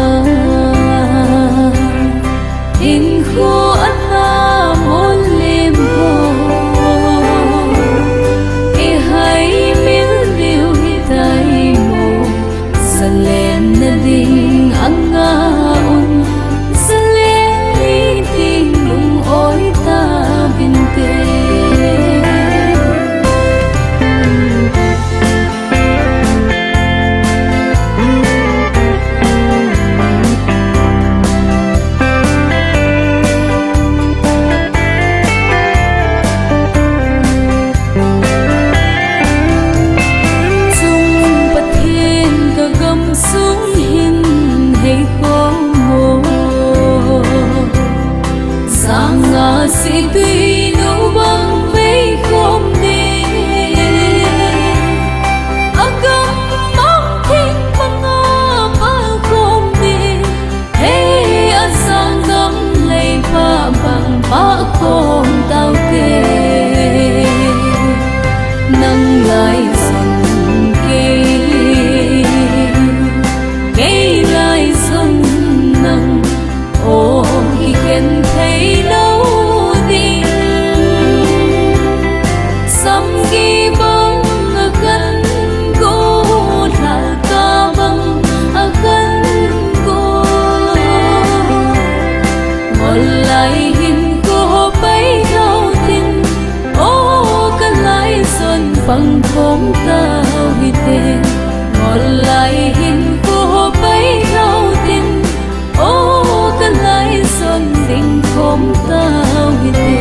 hinkho ana mol lem ho. I hai mil diu hitai mo. Zalen na ding anga un, zalen ni ding lung oi ta vinte. Chung Pathen ka gam sung hin hei khom mo. Sanga si tui nu bang vei khom de. A gam mang thing banga pal khom de. Hei a sangam lei pa bang pa khom tau te. Nang lai zon kei, kei lai zon nang. O kikhen thei lo ding. Samki bang a kan go, lhalka bang a kan go. Ngol lai hin ko pai thau tin, o ka lai zon pang khom tau hite. Ngol lai hin ko pai thau tin, o ka lai zon ding khom tau hite.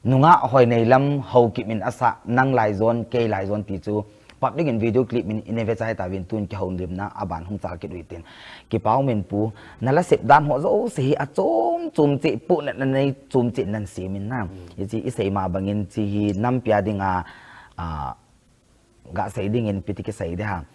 Nungah Hoineilam Haokip in asah Nang Lai Zon Kei Lai Zon ti chu public in video clip in i nei ve chai tauvin, tun kihoulimna aban hung chal kit u hitin. Kipa um in pu, na la sep dan ho jouse hi achom chom cheh, puhnatna nei chom cheh nan sem in na. Hiche i sei ma bangin hiche hi nampi a dinga, a, ga sei dingin ipi ti kisei ding ham.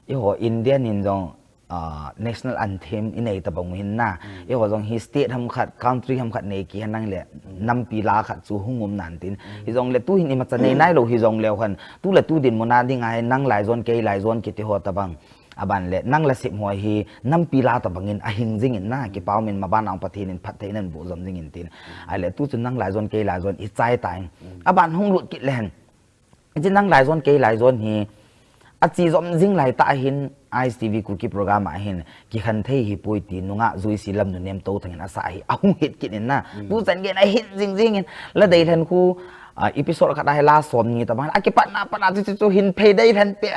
Eiho Indian in jong, ah, national anthem i nei tabang u hin na. Eiho jong hi state ham khat, country ham khat nei kit hen lang le, nampi la khat chu hung um nan tin. Hijongle tu hin imacha nei nai lou hijongle hen, tu le tu dinmun a dinga hi Nang Lai Zon Kei Lai Zon kiti ho tabang. Aban le, nang la sep ho hi nampi la tabang in ahing jing in na, kipa um in maban a Pathen in phattheina naboh jom jing in tin. Ahile tu chu Nang Lai Zon Kei Lai Zon i chai tan. Aban hung lut kit le hen. Hiche Nang Lai Zon Kei Lai Zon hi, ache jom jing lai tah hin, I S T V Kuki program a hin, Kikhen Thei Hipoi ti nungah Juisi Lamnunem Touthang in asah hi, ahung hit kit in na. Tuchan geiya ahit jing jing in, la deilhen khu, ah, episode khat a hi la som ni tabang, akipatna pat a chu, chu, chu hin phei deilhen pe,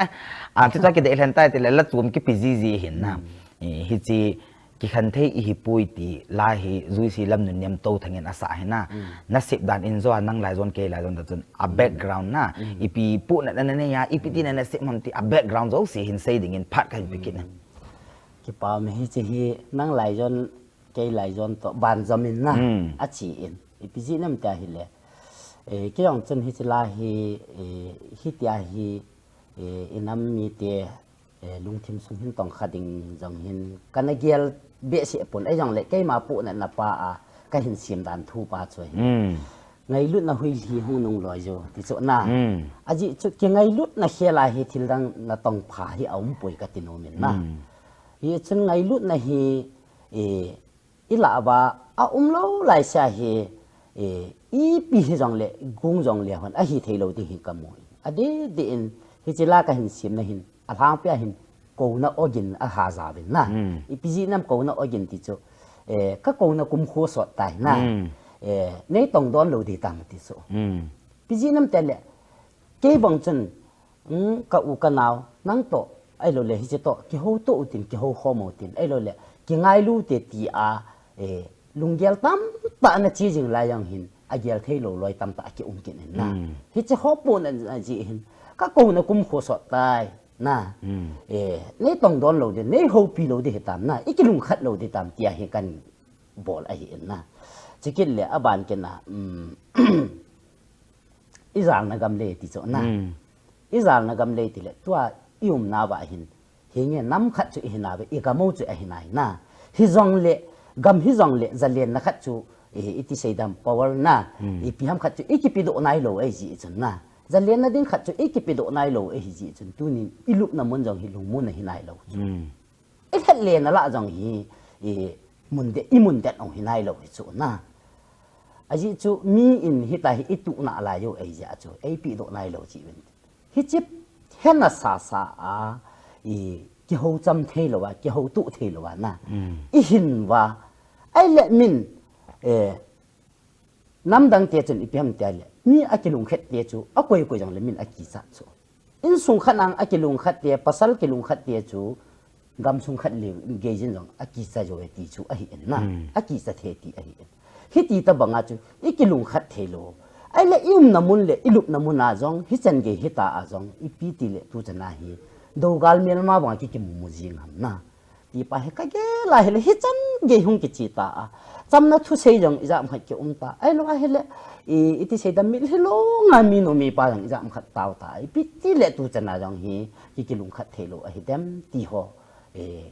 ah, chu, chu akideilhen tai tile, la chom kipe jiji hin na. Eh, hiche, Kikhen Thei Hipoi ti la hi Juisi Lamnunem Touthang in asah hi na. Na sep dan in jo a Nang Lai Zon Kei Lai Zon ta chun a background na. Ipi puhnatna na nei a, ipi tina na sep ham ti a background jouse hin sei dingin phat kahin pe kit na. Kipa um e, hiche hi Nang Lai Zon Kei Lai Zon toh banjom in na. Ache in. Ipi jeh ham tia hile. Eh, kei jong chun hiche la hi, eh, hitia hi, eh, i nam mite, eh, lungthim sung hin tongkha ding jong hin, kana gel behseh pon, ahijongle keima puhnatna pa a, kahin sem dan thu pa chu ahi. Ngailutna huilhi hung nung loi jo, ti chu na. Ajeh chu kingailutna khel a hi thil dang na tongpha hi aum poi kati nom in na. Hichun ngailutna hi, eh, i lah uva, aum lou laisea hi, eh, ipi hijongle, gong jongle hon, ahi thei lou ding hi kamu. Adeh deh in, hiche la kahin semna hin, alhangpia hin, kouna ogin aha jaovin na. Ipi jeh ham kouna ogin ti chu, eh, ka kouna kumkho sot tai na. Eh, nei tongdon lou ding tam ti chu. Ipi jeh ham tile, kei bang chun, Um, ka u ka nao, nang toh, ahilouleh hiche toh, kihouto utin, kihoukhom utin, ahilouleh, kingailu te tia, eh, lunggel tamtah na che jing lai jong hin, agel thei lou loi tamtah akium kit in na. Hiche ho puhnatna jeh hin, ka kouna kumkho sot tai, na. Eh, nei tongdon lou ding, nei houpi lou ding hitam na, i kilungkhat lou ding tam tia hi kan bol ahi in na. Chukit le aban kit na, um, I jalna gam le ti chu na. I jalna gam le tile, tua i umna uva hin. Hinge nam khat chu i hina uve, i gam u chu ahi nai na. Hijongle, gam hijongle, zalenna khat chu, eh, iti seidam power na, ipi ham khat chu ikipedoh nailou ahi jeh chun na. Jalenna ding khat chu ikipedoh nailou ahi jeh chun tunin ilupna mun jong hi lungmonna hi nailou chu. Ilhep lena lah jong hi, i mun det, imun det ong hi nailou hi chu na. Ajeh chu mi in hitia hi ituh nalai u ahi jeh chu eipedoh nailou jeh uvin. Hiche hena sasa a, i kihoucham theilou a, kihoutoh theilou a na. Ihin uva, ahile min, eh, namdang te chun ipi ham tia le, mi akilungkhat te chu, akoi koi jongle min akichat chu. Insung khat a akilungkhat te, pasal kilungkhat te chu, gamsung khat le geijin jong akicha jou e ti chu ahi in na. Akicha thei ti ahi in. Hiti tobang a chu, ikilungkhat theilou. Ahile iumna mun le ilupna mun a jong, hichan gei hita a jong, ipi ti le tuchan a hi, dougal melma bang a kikimu mu jing ham na. Tipa hi kagel a hile hichan gei hung kiche ta a. Chamna thusei jong ijat ham khat kium ta. Ahilou ahile, i, iti seidam mitlhi long a minu mipa jong ijat ham khat tao ta. Ipi ti le tuchan a jong hi, ki, kilungkhat theilou ahidem ti ho. I,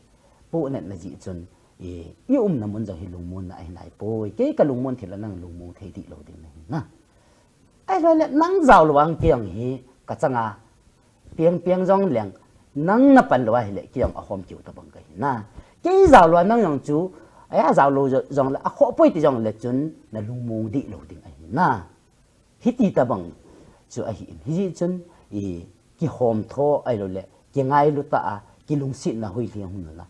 pohnatna jeh chun, i, iumna mun jong hi lungmonna ahi naipoi. Kei kalungmon thei le nang lungmon thei dih lou ding nahi na. Ahilou le nang jaolou vang kei jong hi kachang a, peng peng jong leng, nang napan lou ahile kei jong ahom keu tobang kahi na. Kei jaolou a nang jong chu, aya jaolou jo-, jongle akhoh poi ti jongle chun nalungmong dih lou ding ahi na. Hiti tobang chu ahi in. Hijeh chun, i, kihom tho ahilou le, kingailu tah a, kilungsetna hoilhing hung na.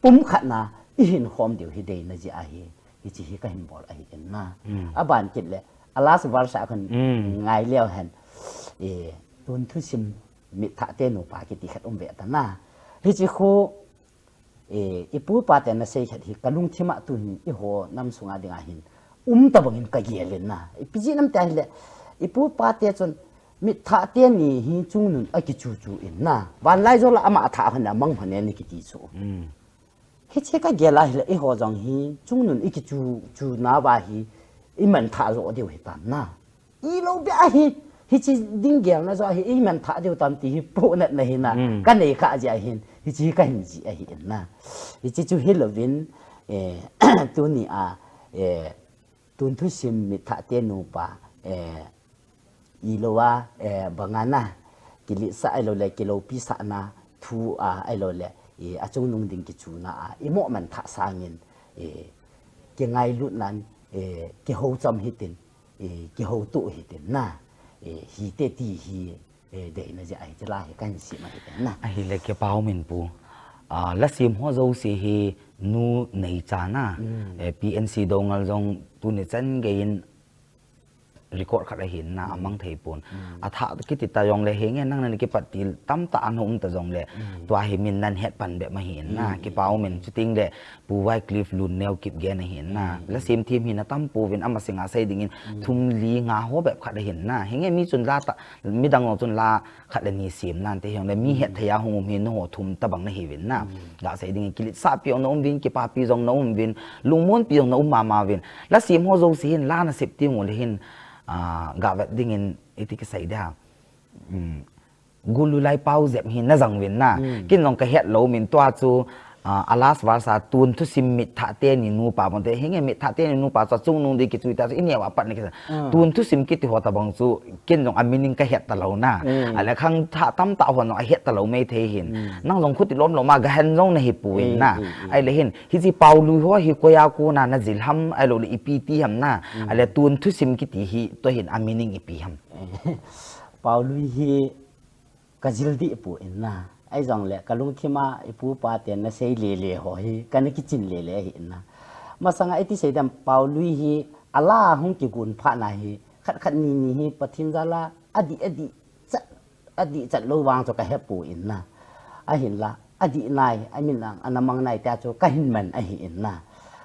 Pumkhat na, ihin khom diu hi deina jeh ahi, hiche hi kahin bol ahi in na. Aban kit le, a last verse a kahin ngai leu hen, i, tun thusim mitthah te nupa kiti khat um ve ta na. Hiche khu, i, ipu ipa te nasei khat hi kalungthim a tuhin eiho nam sunga dinga hin um tobang in kagel in na. Ipi jeh ham tia hile, ipu ipa te chun mitthah teni hi chungnun akichu chu in na. Vanlaijol a ama athah hon amang hon e kiti chu. Hiche kagel a hile eiho jong hi chungnun ikichu chu nauva hi imanthah joh diu hitam na. Ilou beh ahi, hiche ding gelna joh hi imanthah diu tam ti hi pohnatna hi na. Kanei kha jeh ahin, hiche hi kahin jih ahi in na. Hiche chu hilouvin, eh, tuni a, eh, tun thusim mitthah te nupa, eh, ilou a, eh, banga na, kiletsah ahilou le, kiloupisahna thu a, ahilou le, i, achungnung ding kichuna a, imoh manthah sangin, i, kingailutnan, i, kihoucham hitin, i, kihoutoh hitin na, i, hite ti hi, i, deina jeh ahi, chula hi kahin sem ahi na. Ahile kipa umin pu. A, lasem ho jouse hi nu neicha na, eh, P N C Doungel jong tuni chan gei in record khat ahin na, amang thei pon. Athah kiti ta jongle henge nang nana kipat til tamtah ana um ta jongle, tua hi min nan het pan bep ahin na, kipa umin. Chuting le Pu Wycliffe Lunneo Kipgen ahin na. Lasem them hi na tam pouvin, ama singa sei dingin thum li nga ho bep khat ahin na. Henge mi chun la ta, midang jong chun la khat le ni sem nan te hijongle mi hetthei a hung um hi nangho thum tobang nahiuvin na. Ga sei dingin kiletsahpi jong naum uvin, kipapi jong naum uvin, lungmonpi jong naum mama uvin. Lasem ho jouse hin la nasep teng ule hin, ah, ga vet dingin iti kisei dia. Gulu lai pau jep hi najang uvin na. Ken jong kahet lou min tua chu, ah, a last verse a tun thusim mitthah teni nupa bang te. Henge mitthah teni nupa chu achungnung ding kichu ta chu ineo a pat na kisa. Tun thusim kiti ho tobang chu ken jong a meaning kahet talou na. Ahile khangthah tamtah hon jong ahet talou mai thei hin. Nang jong khuti lom lom a gahen jong nahi pon na. Ahile hin, hiche Paolui ho hi koi a kona najil ham, ahilou le ipi ti ham na. Ahile tun thusim kiti hi tua hin a meaning ipi ham. Paolui hi kajil dih pon na. Ahijongle kalungthim a ipu ipa ten nasei lele ho hi kana kichin lele ahi na. Masanga iti seidam Paolui hi ala hung kigon phat na hi khat khat ni ni hi Pathen jal a adih adih chat, adih chat lou vang chu kahepon na. Ahinla adih nai, amin ang ana mang nai tia chu kahin man ahi na.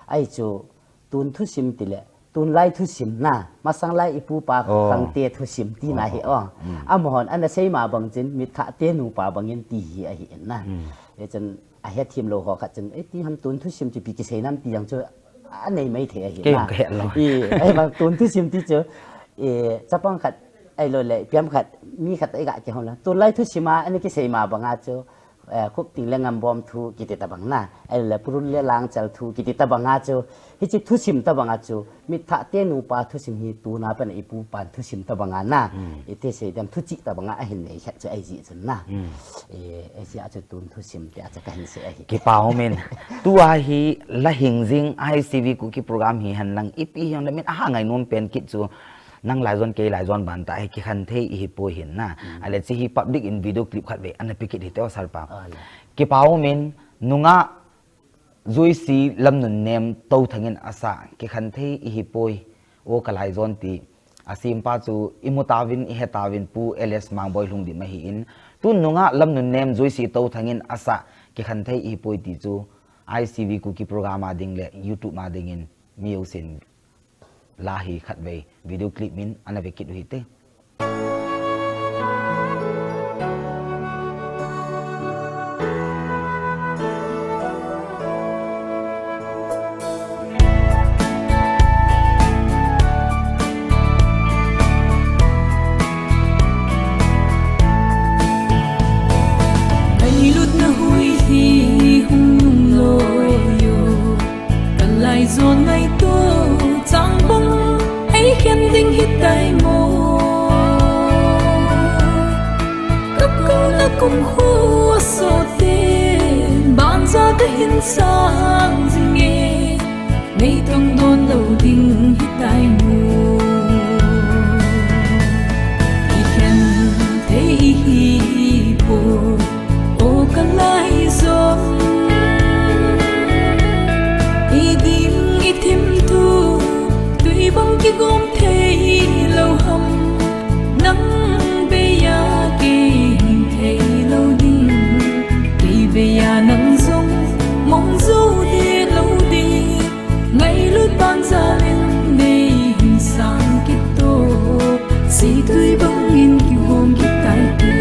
Ahi chu tun thusim tile, tunlai thusim na, masang lai ipu ipa khangte thusim tina hi o. Amahon ana sei ma bang chun mitthah te nupa bangin ti hi ahi na. Hichun ahethem lou ho khat chun, eh, ti ham tun thusim chu ipi kisei nam ti jong chu anei mai thei ahi na. Kei jong kahet lou. I, ahivang tun thusim ti chu, eh, chapang khat, ahilou le, ipi ham khat, mi khat iga kihou le. Tunlai thusim a ana kisei ma banga chu, eh, Khupting le Ngambom thu kiti tabang na. Ahile Purul le Langchal thu kiti tabang a chu. Hiche thusim tabang a chu. Mitthah te nupa thusim hi tuna pen ipu pan thusim tabang a na. Hmm. Iti sei dem thuchih tabang a ahin nei khat chu ahi jeh chun na. Hmm. Eh, ahi jeh a chu tun thusim tia chu kahin sei ahi. Kipa umin. Tua hi la hing jing I C V Kuki program hi hen lang ipi hijongle min aha ngainom pen kit chu nang laijon kei laijon ban tah hi kikhen thei ihi poi hin na. Hmm. Ahile hiche hi public in video clip khat vei ana pe kit hite o sir pa. Ahile. Kipa umin nungah Joyce Lamnunnem Touthang in asah kikhen thei ihi poi o ka laijon ti. Asempa chu imu tauvin ihe tauvin Pu L S Mangboi Lhungdim ahin. Tun nungah Lamnunnem Joyce Touthang in asah kikhen thei ihi poi ti chu I C V Kuki program a ding le YouTube a dingin mi jousen la hi khatvei video clip min ana ve kit u hite. Ngailutna hui hi hung nung loi o. Ka laijon ngaito chang bang ei khen ding hitai mo. Ka kouna kum khu a sote, banjat a hin sang jing e, nei tong don lou ding hitai mo. Kikhen thei ihi poi. O ka laijon, i ding i thim thu, tui bang kigom thei lou ham, nang bei a kei hing thei lou ding, kei bei a nang jong mong jou de lou ding. Ngailut banjal in nei hin sang kit o, seitui bang in kihom kit tai te.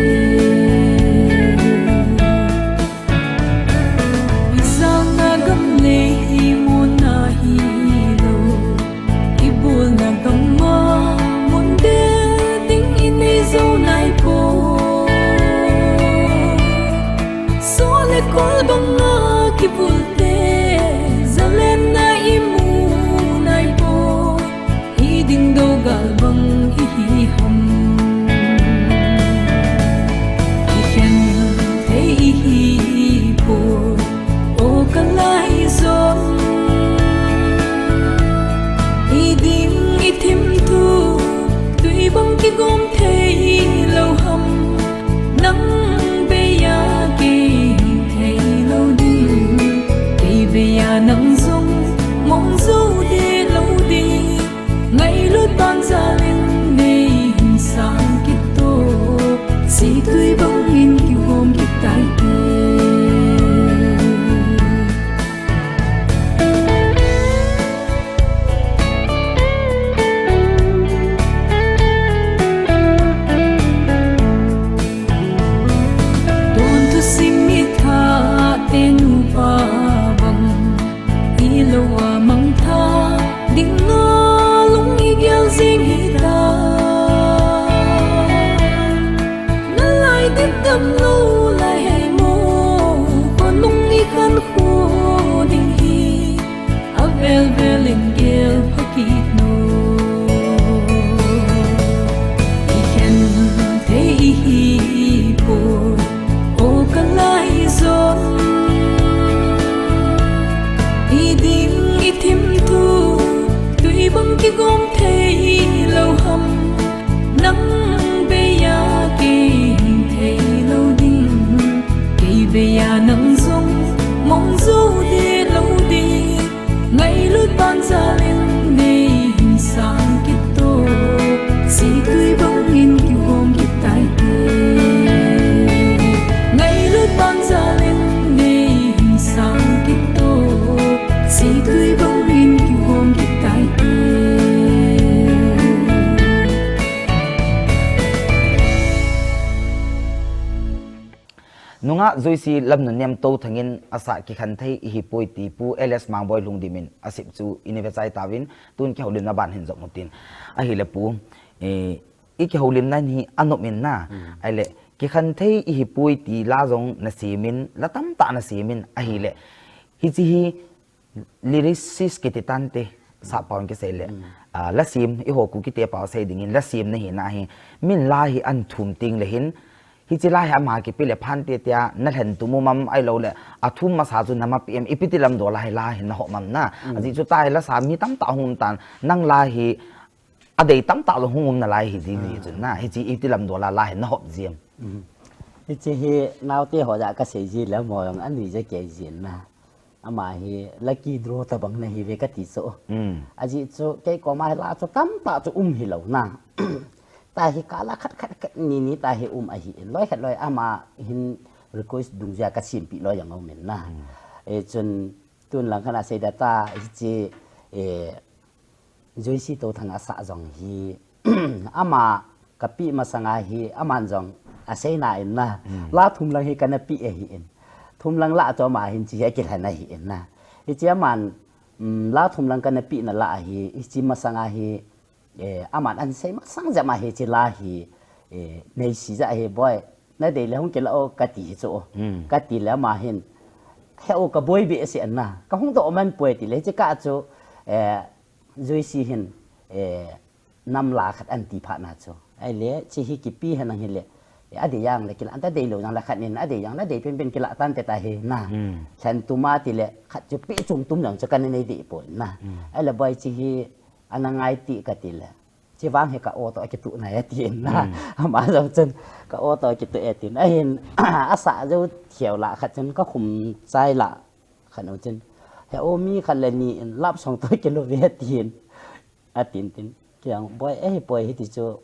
I jana gam le i muna hilou, i bolna gam a mun de ding i nei jou nai poi. Soh le kol bang a kivul te, zalenna i mu nai poi, i dingdoh gal bang i hi ham. Kikhen thei ihi poi, o ka laijon, i ding i thim thu, tui bang kigom thei lou ham. Nang bei a kei hing thei lou ding, kei bei a nang jong mong jou de lou ding. Ngailut banjal in nei hin sang kit o, seitui bang in kihom kit tai te. Don thusim mitthah te nupa bang, i lou a mangthah ding a lung i gel jing hita. Na lai dip dam lou lai hei mo, khonung i khankho ding hi. Avel vel in gel pha kit o. Kikhen thei ihi poi, o ka laijon. I ding i thim thu, tui bang kigom thei lou ham. Nang bei a kei hing thei lou ding, kei bei a nang jong mong jou de lou ding. Ngailut banjal in nei hin sang kit o, seitui bang in kihom kit tai te. Ngailut banjal in nei hin sang kit o, seitui bang in kihom kit tai te. Nungah Joyce Lamnunnem Touthang in asah kikhen thei ihi poi ti Pu L S Mangboi Lhungdim in asep chu i nei ve chai tauvin, tun kihoulimna ban hin jom u tin. Ahile Pu, eh, i kihoulimna hi anop in na, hmm, ahile kikhen thei ihi poi ti la jong na simin, la tamtah na simin ahile. Hiche hi lyricist kiti tante, sap pao in kisei le. Ah, la sim, eiho Kuki te pao sei dingin, la sim na hina hi. Min la hi ahin thum teng le hin, hiche la hi ama kipe le phante tia, na lhen tum um am ahilou le, athum masa chu na mapi em, ipi ti lam dol a hi la hi na hop am na. Ajeh chu tua hi la sa mi tamtah hung um tan, nang la hi, adei tamtah jong hung um nalai hi ding jeh chun na, hiche iti lam dol a la hi na hop ji em. Hiche hi naote ho jah a kasei ji le mo jong anui ja kei jin na. Ama hi lucky draw tabang na hi ve kati chu. Ajeh chu kei koma hi la chu tamtah chu um hilou na. Tua hi kala khat khat khat ni ni tua hi um ahin. Loi khat loi ama hin request dungjuia kasempi loi jong um in na. Eh, chun tun lang khat a sei da ta hiche, eh, Joyce Touthang asah jong hi, ama kapeh masanga hi, aman jong aseina in na. La thum lang hi kana peh ahin. Thum lang la chu ama hin hiche hi akilhen ahin na. Hiche aman, um, la thum lang kana peh na la hi, hiche masanga hi, eh, aman ahin sei masang jep a hiche la hi, eh, neisi ja hi boi. Na dei le hung kila o kati hi chu. Kati le ama hin, he o kaboi behseh na. Kahung doh man poi ti le hiche kah chu, eh, Joyce hin, eh, nam la khat ahin ti phat na chu. Ahile, hiche hi kipe henlang hile, eh, adei jong le kila, ante deilou jong le khat nin, adei jong le dei penpen kila tante tua hi na. Lhen tum a ti le, khat chu peh chung tum jong chu kana nei deh poi na. Ahile boi hiche hi, ana ngai ti kati le. Hiche vang hi ka o toh kituh nai atin na. Ama jong chun, ka o toh kituh e tin. Ahin, asah jou thei la khat chun kakhum chai la khat nu chun, he o mi khat le ni in love song toh kilo ve atin. Atin tin. Kei jong boi, eh, boi hiti chu.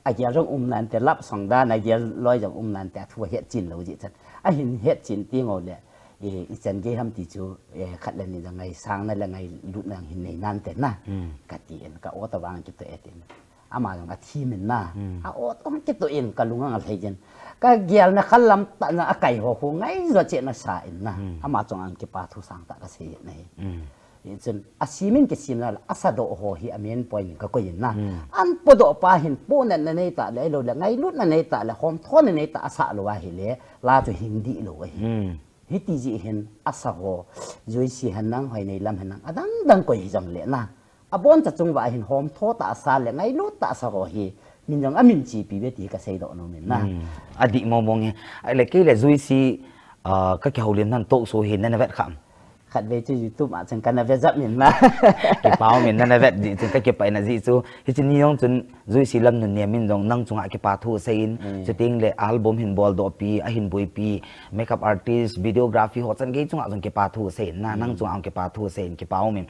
Agel jong um nante love song dan, agel loi jong um nante athu ahet chen lou jeh chun. Ahin het chen teng u le, eh, ichan gei ham ti chu, eh, khat le ni jong ngaisang na le ngailut na hin nei nante na. Kati in ka o toh vang kituh e tin. Ama jong athim in na. A o toh kituh in kalung ang alhai jin. Kagel na khalam tah na akai ho khu ngai jo cheh na sa in na. Ama chunga kipa thu sangtah kasei na hi. Hichun, asim in kisim na le, asa doh ho hi a main point in kakoi in na. Ahin podoh pa hin, pohnat na nei ta le, ahilou le, ngailut na nei ta le, homtho na nei ta, asah lou ahile, la chu hing dih lou ahi. Hiti jeh hin, asa ho, Joyce hen lang, Hoineilam hen lang, adang dang koi hijong le na. Abon cha chung uva hin, homtho tah asa le, ngailut tah asa ho hi, min jong amin chepi uve ti hi kasei doh nom in na. Adih mong mong hi. Ahile kei le Joyce, ah, kakihoulim nan talk show hi, nana vet kham. Khatvei chu YouTube a chun kana ve jep in na. Kipa um in nana vet jeh chun kakipah in ajeh chu. Hiche ni jong chun Joyce Lamnunia min jong nang chunga kipa thu asei in. Chuteng le album hin boldoh pi, ahin boipi, makeup artist, videography ho chan gei chunga jong kipa thu asei in na. Nang chunga jong kipa thu asei in kipa um in.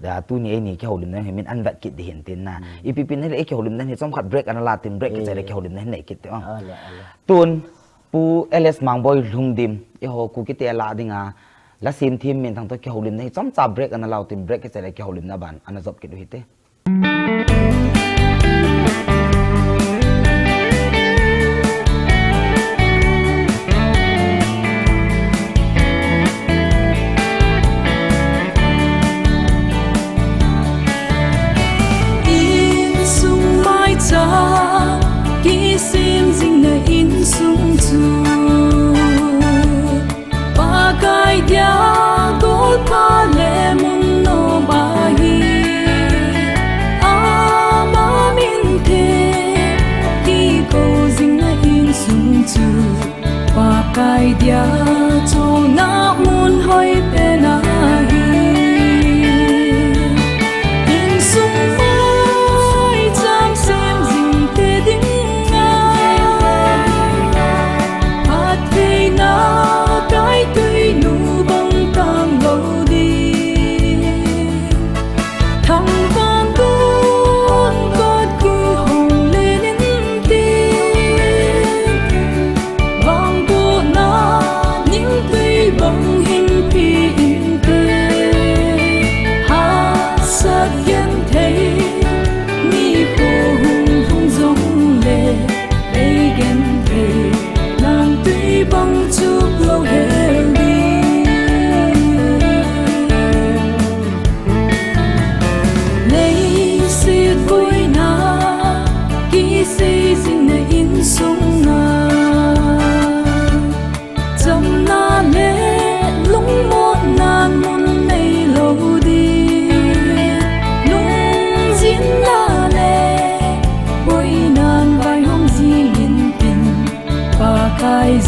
Da tuni eini kihoulimna hi min ahin vet kit ding hin tin na. Ipi pi hile kihoulimna hi chomkhat break ana la tin break kichai le kihoulimna hin nei kit te. Tun Pu L S Mangboi Lhungdim, eiho Kuki te lah dinga, la sim thim min thang toh kihoulimna hi chomcha break ana lau tin break kichai le kihoulimna ban ana jop kit u hite. Insung maicham, kisem jing na insung chu. Pakai dia golpa le mun nom ahi. Ama min theng, kikou jing na insung chu. Pakai dia chonna mun hoi pen ahi. Insung maicham sem jing te dinga, phattheina kaitui nu bang ta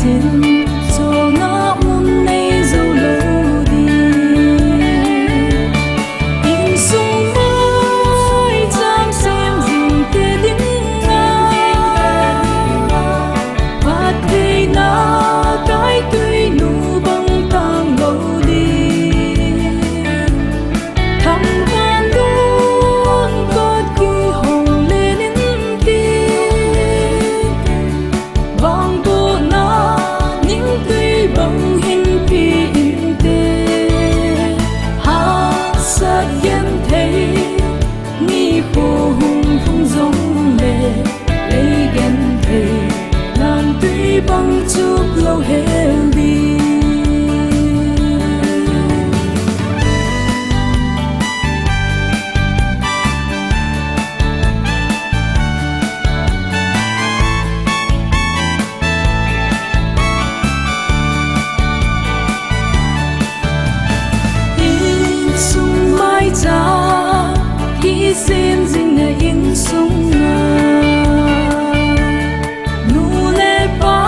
Cholna mun nei jou lou ding. Insung maicham sem jing te dinga, phattheina kaitui nu bang tang lou ding. Thangvah don kot kihong len in tin, vangbohna ningtui bang hinpe inte. Hahsat genthei nikho hung lhung jongle, lei genthei nangtui bang chup lou hel ding. Insung maicham kisem jing na insung a, nu le pa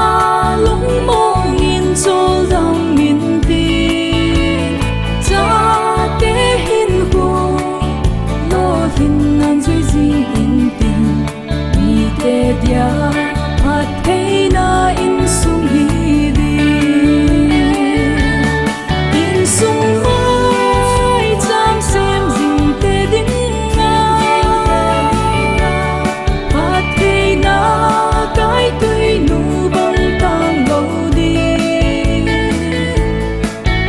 lungmong in choldam in tin, chate hinkho lolhinna jui jing in tin, mite dia phattheina insung hi ding. Insung maicham sem jing te dinga, phattheina kaitui nu bang tang lou ding.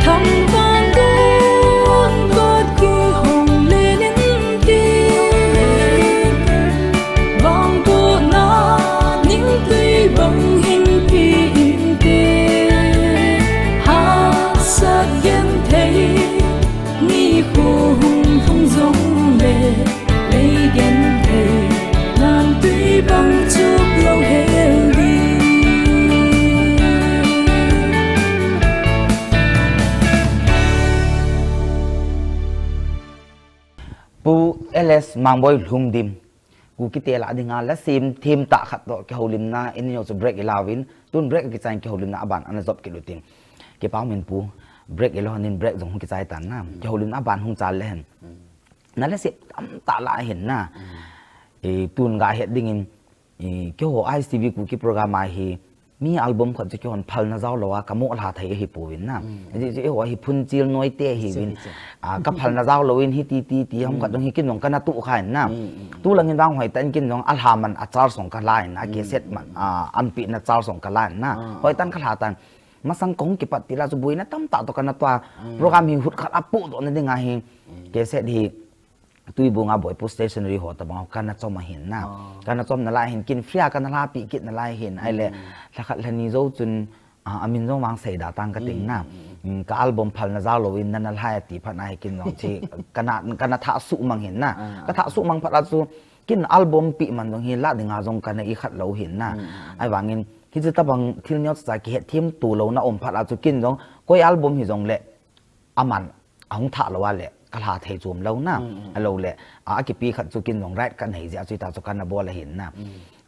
Thangvah don kot kihong len in tin, vangbohna ningtui bang hinpe inte. Hahsat genthei nikho hung lhung jongle, lei genthei nangtui bang chup lou hel ding. Pu L S Mangboi Lhumdim, Kukite lah dinga la semthem tah khat toh kihoulimna, in neo chu break ilauvin, tun break akichai in kihoulimna aban ana jop kit utin. Kipa umin Pu, break ilou hon in break jong hung kichai tan na. Kihoulimna aban hung chal le hen. Na la sep tamtah la ahin na. E, tun ga het dingin, e, keiho I S T V Kuki program a hi, mi album khat chu keihon phalna jao lou a, kamoh lha thei ahi pouvin na. Ajeh chu eiho hi phunchil noite ahiuvin. A, kaphalna jao louvin hiti, ti, ti, hom khat jong hi kin jong kana toh khan na. Tulangin vang hoitah in kin jong alha man a charge jong kala in na, cassette man, a, ampina charge jong kala in na. Hoitah in kalha tan. Masang kahung kipat til a chu boina tamtah toh kana toh a. Program hi hut khat a podohna dinga hi. Cassette hi Tuibung a Boipu Stationery ho tabang ho kana chom ahin na. Kana chom nalai hin kin free a kana lhapi kit nalai hin. Ahile, lhakhat lhani jou chun, a, amin jong vang seida tang kating na. Ka album phalna jao louvin nana lhai ati phat na hi kin jong chi kana, kana thah suhmang hin na. Kathah suhmang phat a chu kin album peh man jong hi la dinga jong kana ikhat lou hin na. Ahivangin, hiche tabang thil neo chacha kihetthem to louna um phat a chu kin jong, koi album hijongle, aman ahung thah lou a le, kalha thei chom lou na, alou le, a, akipe khat chu kin jong right kanei jeh a chu hita chu kana bol ahin na.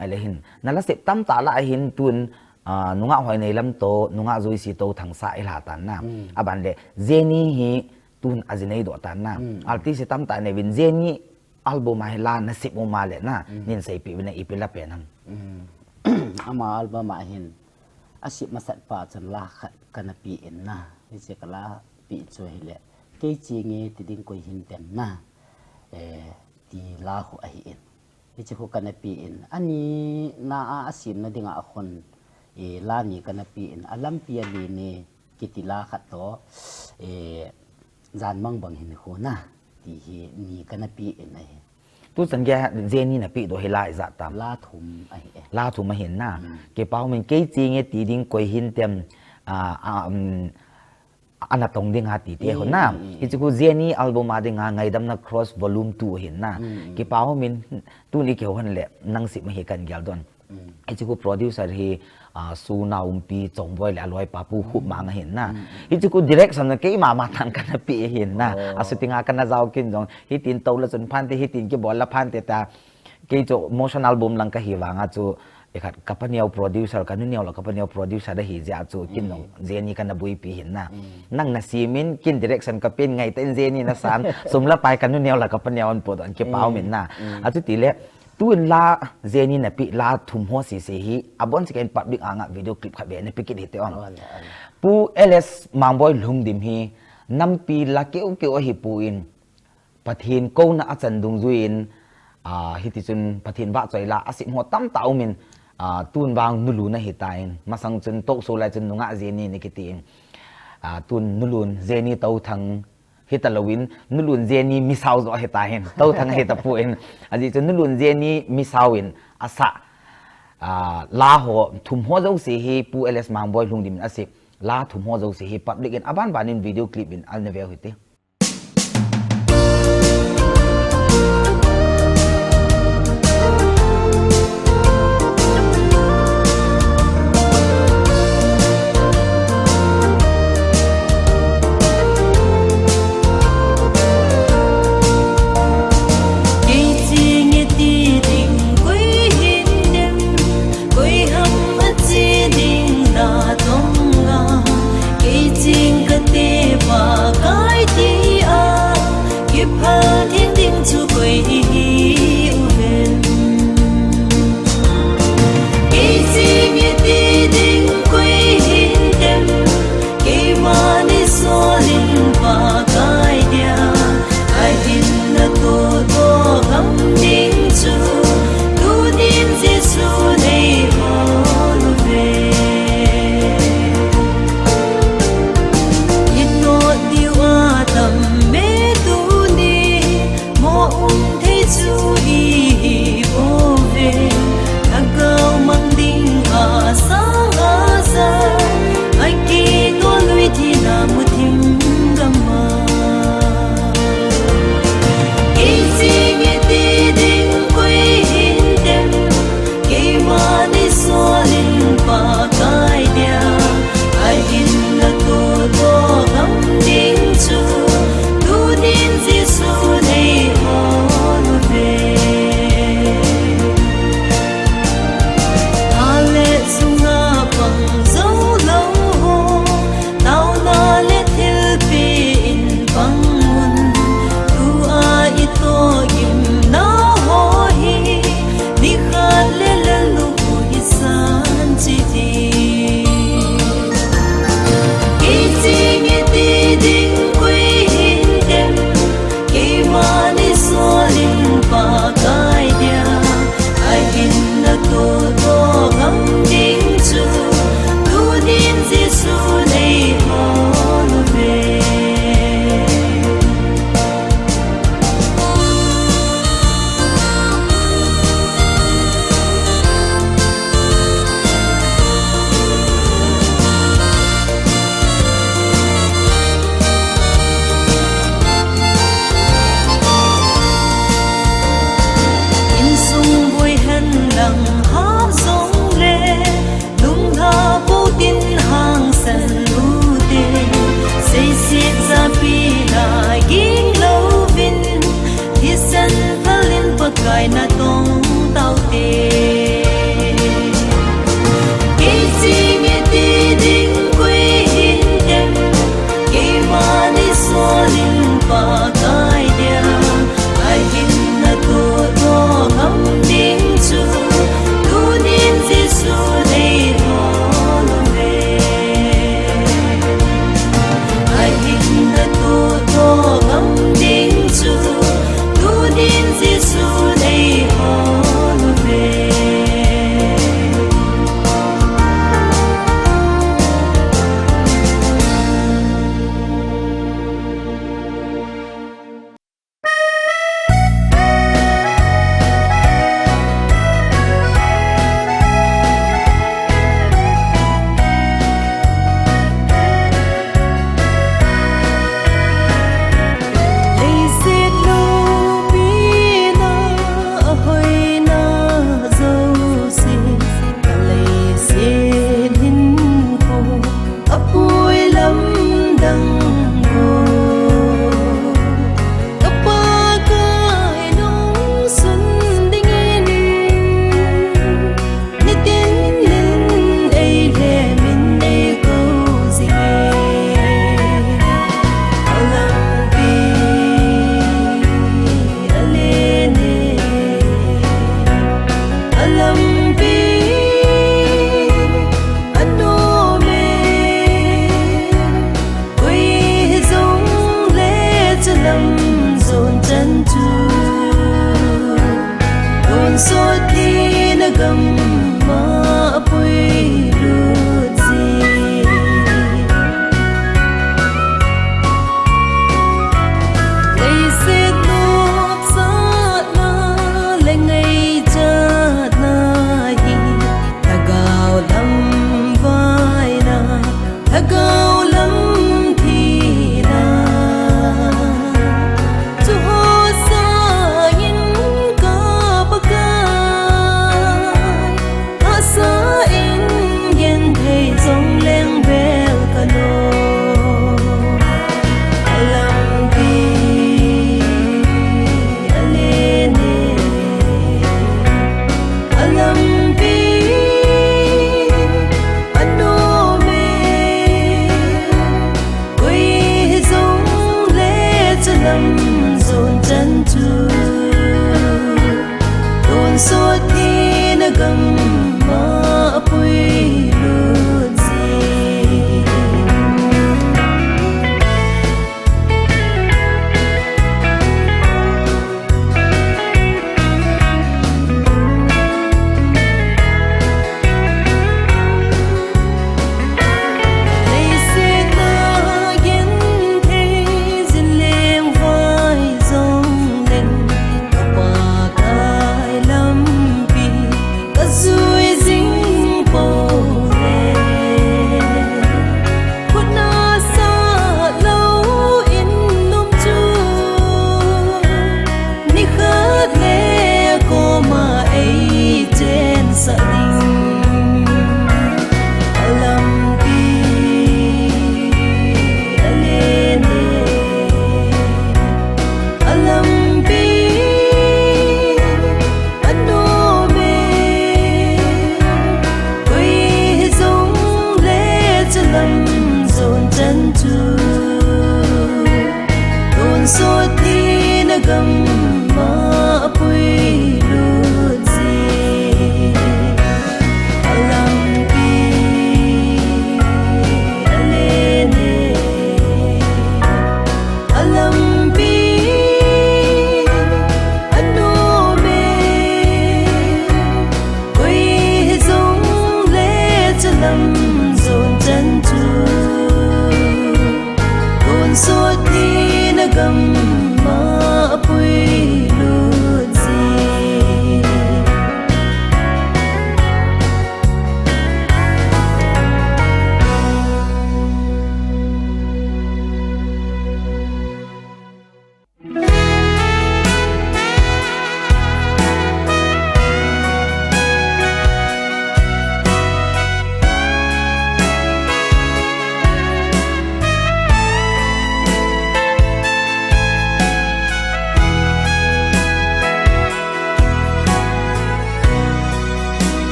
Ahile hin, nala sep tamtah la ahin tun, a, Nungah Hoineilam toh, Nungah Joyce toh Thangsah ilha tan na. Aban le, Jenny hi tun ajinei doh tan na. Artist tamtah neuvin Jenny album a hi la nasep um a le na, nin seipeh uvin na ipi la pen ham. Ama album a hin, asep masat pa chun la khat kana pe in na. Hiche kala pe chu hile, Kei chenge ti ding koi hintem na, e, ti la khu ahin. Hiche khu kana pe in. Ani na a asemna dinga akhun, e, la ni kana pe in. Alampi a lene kiti la khat toh, e, Janmang bang hin khu na, ti hi ni kana pe in ahi. Tuchan gei Jenny napeh doh hi la ijat tam? La thum ahi e. La thum ahin na. Kipa umin Kei chenge ti ding koi hintem, a, a, um, ana tong dinga titi ho na. Hiche khu Jenny album a dinga Ngaidamna Cross Volume two ahin na. Kipa umin tuni kihou hon le nang sep ma hi kan geldoh. Hiche khu producer hi, a, Suna Umpi Chongboi le aloipa Pu Khupmang ahin na. Hiche khu direction na keima ma tan kana pe ahin na. A shooting a kana jao kin jong. Hitin tou la chun phante, hitin kibol la phante ta. Kei chu motion album lang kahi vanga chu, Ikhat, ka paneo producer, ka nuneo la ka paneo producer da hi jeh a chu kin nong Jenny kana buipi hin na. Nang na simin kin direction ka pen ngai ta in Jenny na san, sum la pai ka nuneo la ka paneo an po don kipau min na. Achu ti le, tun la Jenny na pi la thum ho si si hi, abon si ka in public anga video clip kha be na pi kit hi te on. Pu L S Mangboi Lhungdim hi, nampi la keu keu ahi pu in, Pathen kouna achan dungjuiyin, a, hiti chun Pathen vahchoi la asim ho tamtah umin, a, tun vang nulun ahitan, masang chun talk show lai chun nungah Jenny ni kitin, a, tun nulun Jenny Touthang hita louvin, nulun Jenny Misao jo ahitan, Touthang hita pu in, ajeh chun nulun Jenny Misao in asa, a, la ho thum ho jouse hi Pu L S Mangboi Lhungdim in asi, la thum ho jouse hi public in aban ban in video clip in ana veu hite. Kei ching iti ding koi hin dem, koi ham ache ding da tong a, kei ching kate Pakai ti a, kiphal theng ding chu koi hi hi uvem. Kei ching iti ding koi hin dem, keima ni solin Pakai dia, ahin na to to gam ding chu, tunin Jesu nei hol uve. Ito diu a tam me tuni, mo um thei chu ihi bouve, lhagao mang ding a sang a sa, akitol lui thina muthim gam a. Kei ching iti ding koi hin dem, keima ni solin Pakai dia, ahin na to to gam ding chu, tunin Jesu nei hol uve. Tha le sunga pang jou lou ho, taona le thilpeh in pang un, tua itoh gimna ho hi, nikhat le lalnu i san chi ti. Kei ching iti ding koi hin dem, keima ni solin Pakai dia, ahin na to to gam ding chu, tunin Jesu nei hol uve. Insung boi hen lang hah jong le, lungha pou tin hangsan lute, seiset japi la ging louvin, thisan phal in Pakai na tong taute. Kei ching iti ding koi hin dem, keima ni solin Pakai dia, ahin na to to gam ding chu, tunin Jesu nei hol uve. Ahin na to to gam ding chu, tunin Jesu nei Sot thina gam'a apuilut jin. Leiset nopsahna le ngaichatna hi lhagao lam vaina, lhagao lam thina. Chuho sangin ka Pakai, hahsa in genthei jongleng bel ka nom. Alampi alen e, alampi anom e. Koi hijongle chulam jon chan chu tonsot thina gam'a apuilut jin. Leiset a genthei jin leng vai jongleng, ka Pakai lampi ka jui jing pou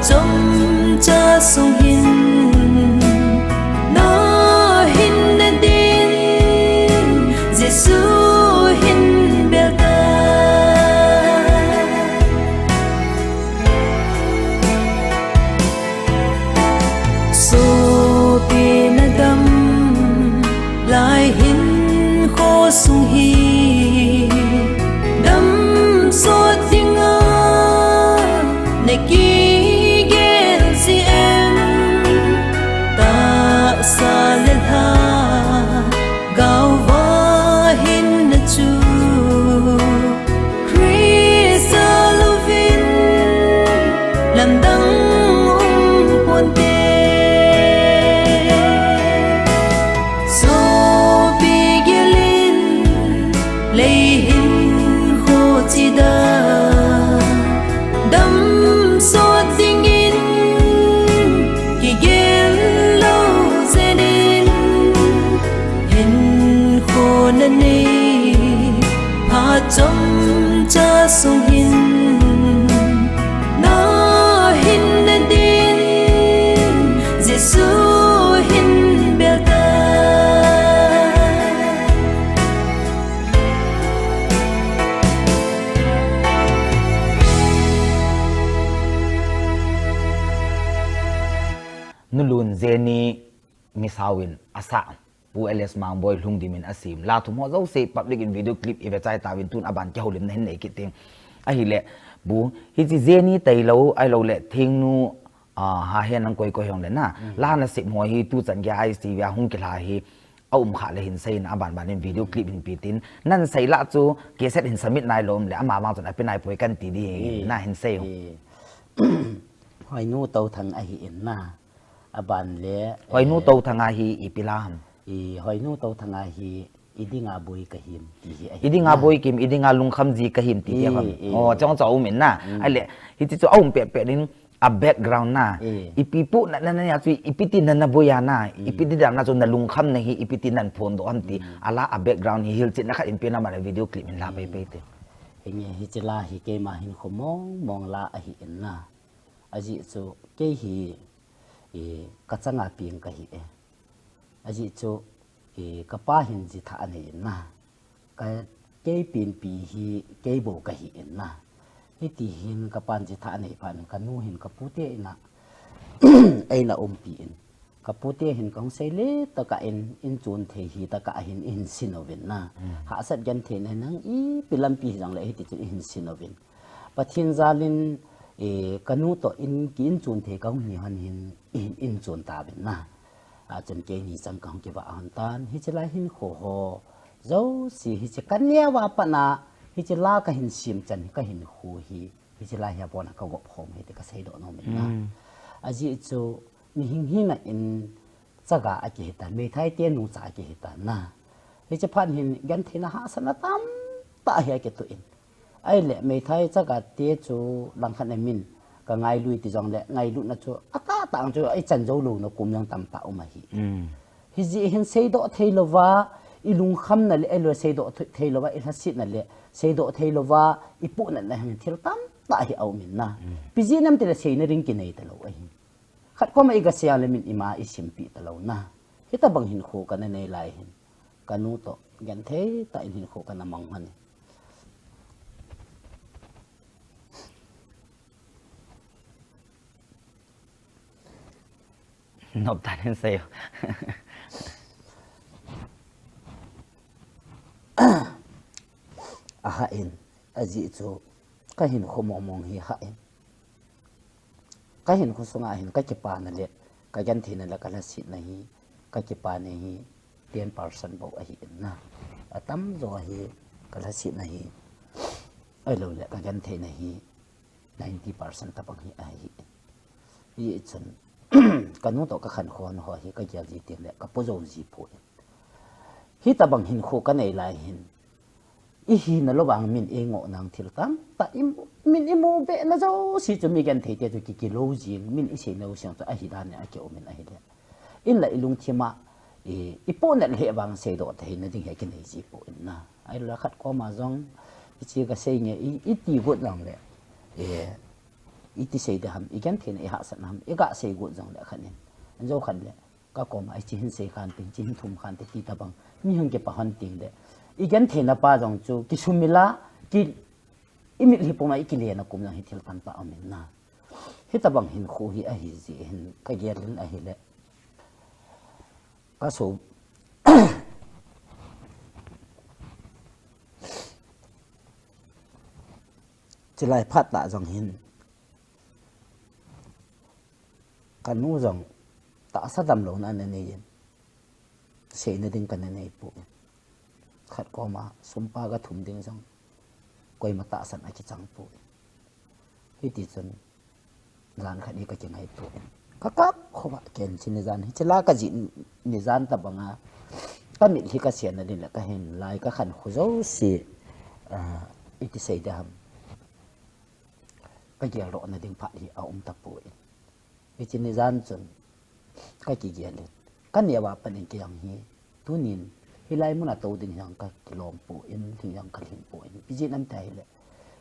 Chomcha sung hin, na hin na din, Jesu hin bel ta. Sopi na dam lai hinkho sung hi, dam sot dinga na kigel si em, tahsa le lha, galva hin na chu, Christa louvin lamdang um ponte. Sopi gelin lei hinkho chida, dam sot dingin kigel lou jeh in, hinkho na nei phat chomcha sung hin, na hin na din, Jesu hin bel ta. Nulun Jenny Misao in asah, Pu L S Mangboi lhungdim in asem, la thum ho jouse public in video clip i ve chai tauvin, tun aban kihoulimna hin nei kit ding. Ahile, Pu, hiche Jenny tailou, ahilou le Thingnu, ah, Hahen nang koi koi hung le na. Mm. La na sep ho hi tuchan gei I S T V a hung kilha hi, a um kha le hin sei in, aban ban in video clip hin pe tin. Nan sei la chu, cassette hin submit nai lou um le, ama vang chun a pe nai poi kan ti di, mm, na hin sei. Mm. Hoinu Touthang ahi in na. Aban le, Hoinu, eh, Touthang a hi ipi la ham? I Hoinu Touthang a hi, i dinga boi ka him, ti hi ahi. I dinga, ah, boi kim, i dinga lungkham ji ka him, ti hi, eh, ham? Eh. Oh, chong chong um in na. Mm. Ahile, hiche chu a um pet pet in, a background na. Eh. Ipi pu na, na, na, na, chu ipi ti na, na boi a na. Mm. Ipi ti dan na chu na lungkham na hi, ipi ti nan phondoh ham ti. Mm. A la a background hi hilchetna khat in pe na ma le video clip in la, mm, pei pei te. Hinge hiche la hi keima hinkho mong mong la ahi in na. Ajeh chu kei hi, eh, ka changa peng ka hi e. Ajeh chu, eh, ka pa hin jitha anei in na. Ka, kei penpi hi kei bou ka hi in na. Hiti hin ka pan jitha anei phat in ka nu hin ka pute in a, eina umpi in. Ka pute hin ka hung sei le tokah in, in chun thei hi tokah a hin, i hin sin uvin na. Mm. Hahsat genthei na nang ipi lampi hi jong le hiti chun i hin sin uvin. Pathen jal in, eh, ka nu toh in ki in chun thei ka hung hi hon hin, i hin in chun tauvin na. A chun keini chang ka hung kivah hon tan, hiche lai hinkho ho jouse, hiche ka neo a pat na, hiche la ka hin sem chan, ka hinkho hi, hiche lai hi abon a ka gop khom hi ti ka seidoh nom in na. Mm. Ajeh chu, mihing hina in chaga a kihi tan, meithai te nu cha a kihi tan na. Hiche phat hin gentheina hahsatna tamtah hi a kitoh in. Ahile, meithai chaga te chu langkhat na min ka ngailu ti jong le, ngailutna chu atahtah chu i chan jou louna kum jong tamtah um ahi. Mm. Hijeh hin seidoh thei louva, i lungkhamna le, ahilou le seidoh thei, thei louva, i lhasetna le, seidoh thei louva, i pohnatna hin thil tamtah hi a um in na. Mm. Ipi jeh ham ti le seina ding kinei talou ahi. Khat koma i gasei a le min ima i simpi talou na. Hitabang hinkho ka na nei lai hin, ka nu toh genthei tah in hinkho ka na mang hon e. Nop tan in sei o. Ahah in, ajeh chu ka hinkho mong mong hi hah in. Ka hinkho sunga hin ka kipana le ka gentheina le ka lhasetna hi, ka kipana hi ten percent bou ahi in na. Atamjo hi ka lhasetna hi, ahilou le ka gentheina hi ninety percent tabang hi ahi in. Hichun, ka nu toh ka khankho ho hi ka gel ji teng le ka po jou ji poi. Hitabang hinkho ka nei lai hin, i hina lou vang min i ngoh nang thil tamtah, i, min i mu be na jouse chu mi genthei te chu ki, kilou jing, min i sei nau siang chu ahi dan in a ki um in ahile. In la i lungthim a, i, i pohnat le vang seidoh theina ding hi kinei ji poi in na. Ahilou le khat koma jong, hiche ka sei nge, i, i ti got jong le, i, iti sei ding ham, i gentheina i hahsatna ham, i gasei got jongle khat in. Anjo khat le, ka koma hiche hin sei khante, hiche hin thum khante ti tabang, mi hung kipah hon tengle, i gentheina pa jong chu kisumil a, ki, i mitlhi puma i kile na kum jong hi thil tamtah aum in na. Hitabang hinkho hi ahi jeh hin ka gel in ahile, ka so, chulai phat tah jong hin, ka nu jong tahsa damlouna ana nei in, seina ding kana nei poi. Khat koma sum pa ka thum ding jong koima tahsan akichang poi. Hiti chun jan khat hi ka kingaito in, ka kap khova ken hiche ni jan, hiche la ka jih ni jan tabanga ka mitlhi ka sena ding le ka hin lai ka khankho jouse, ah, iti sei ding ham, ka geldohna ding phat hi aum tapoi. Hiche ni jan chun ka kigel in, ka neo a pat in kei jong hi tunin hilai muna tou ding jong ka kilom poi, lhing jong ka lhing poi. Ipi jeh ham tia ahile,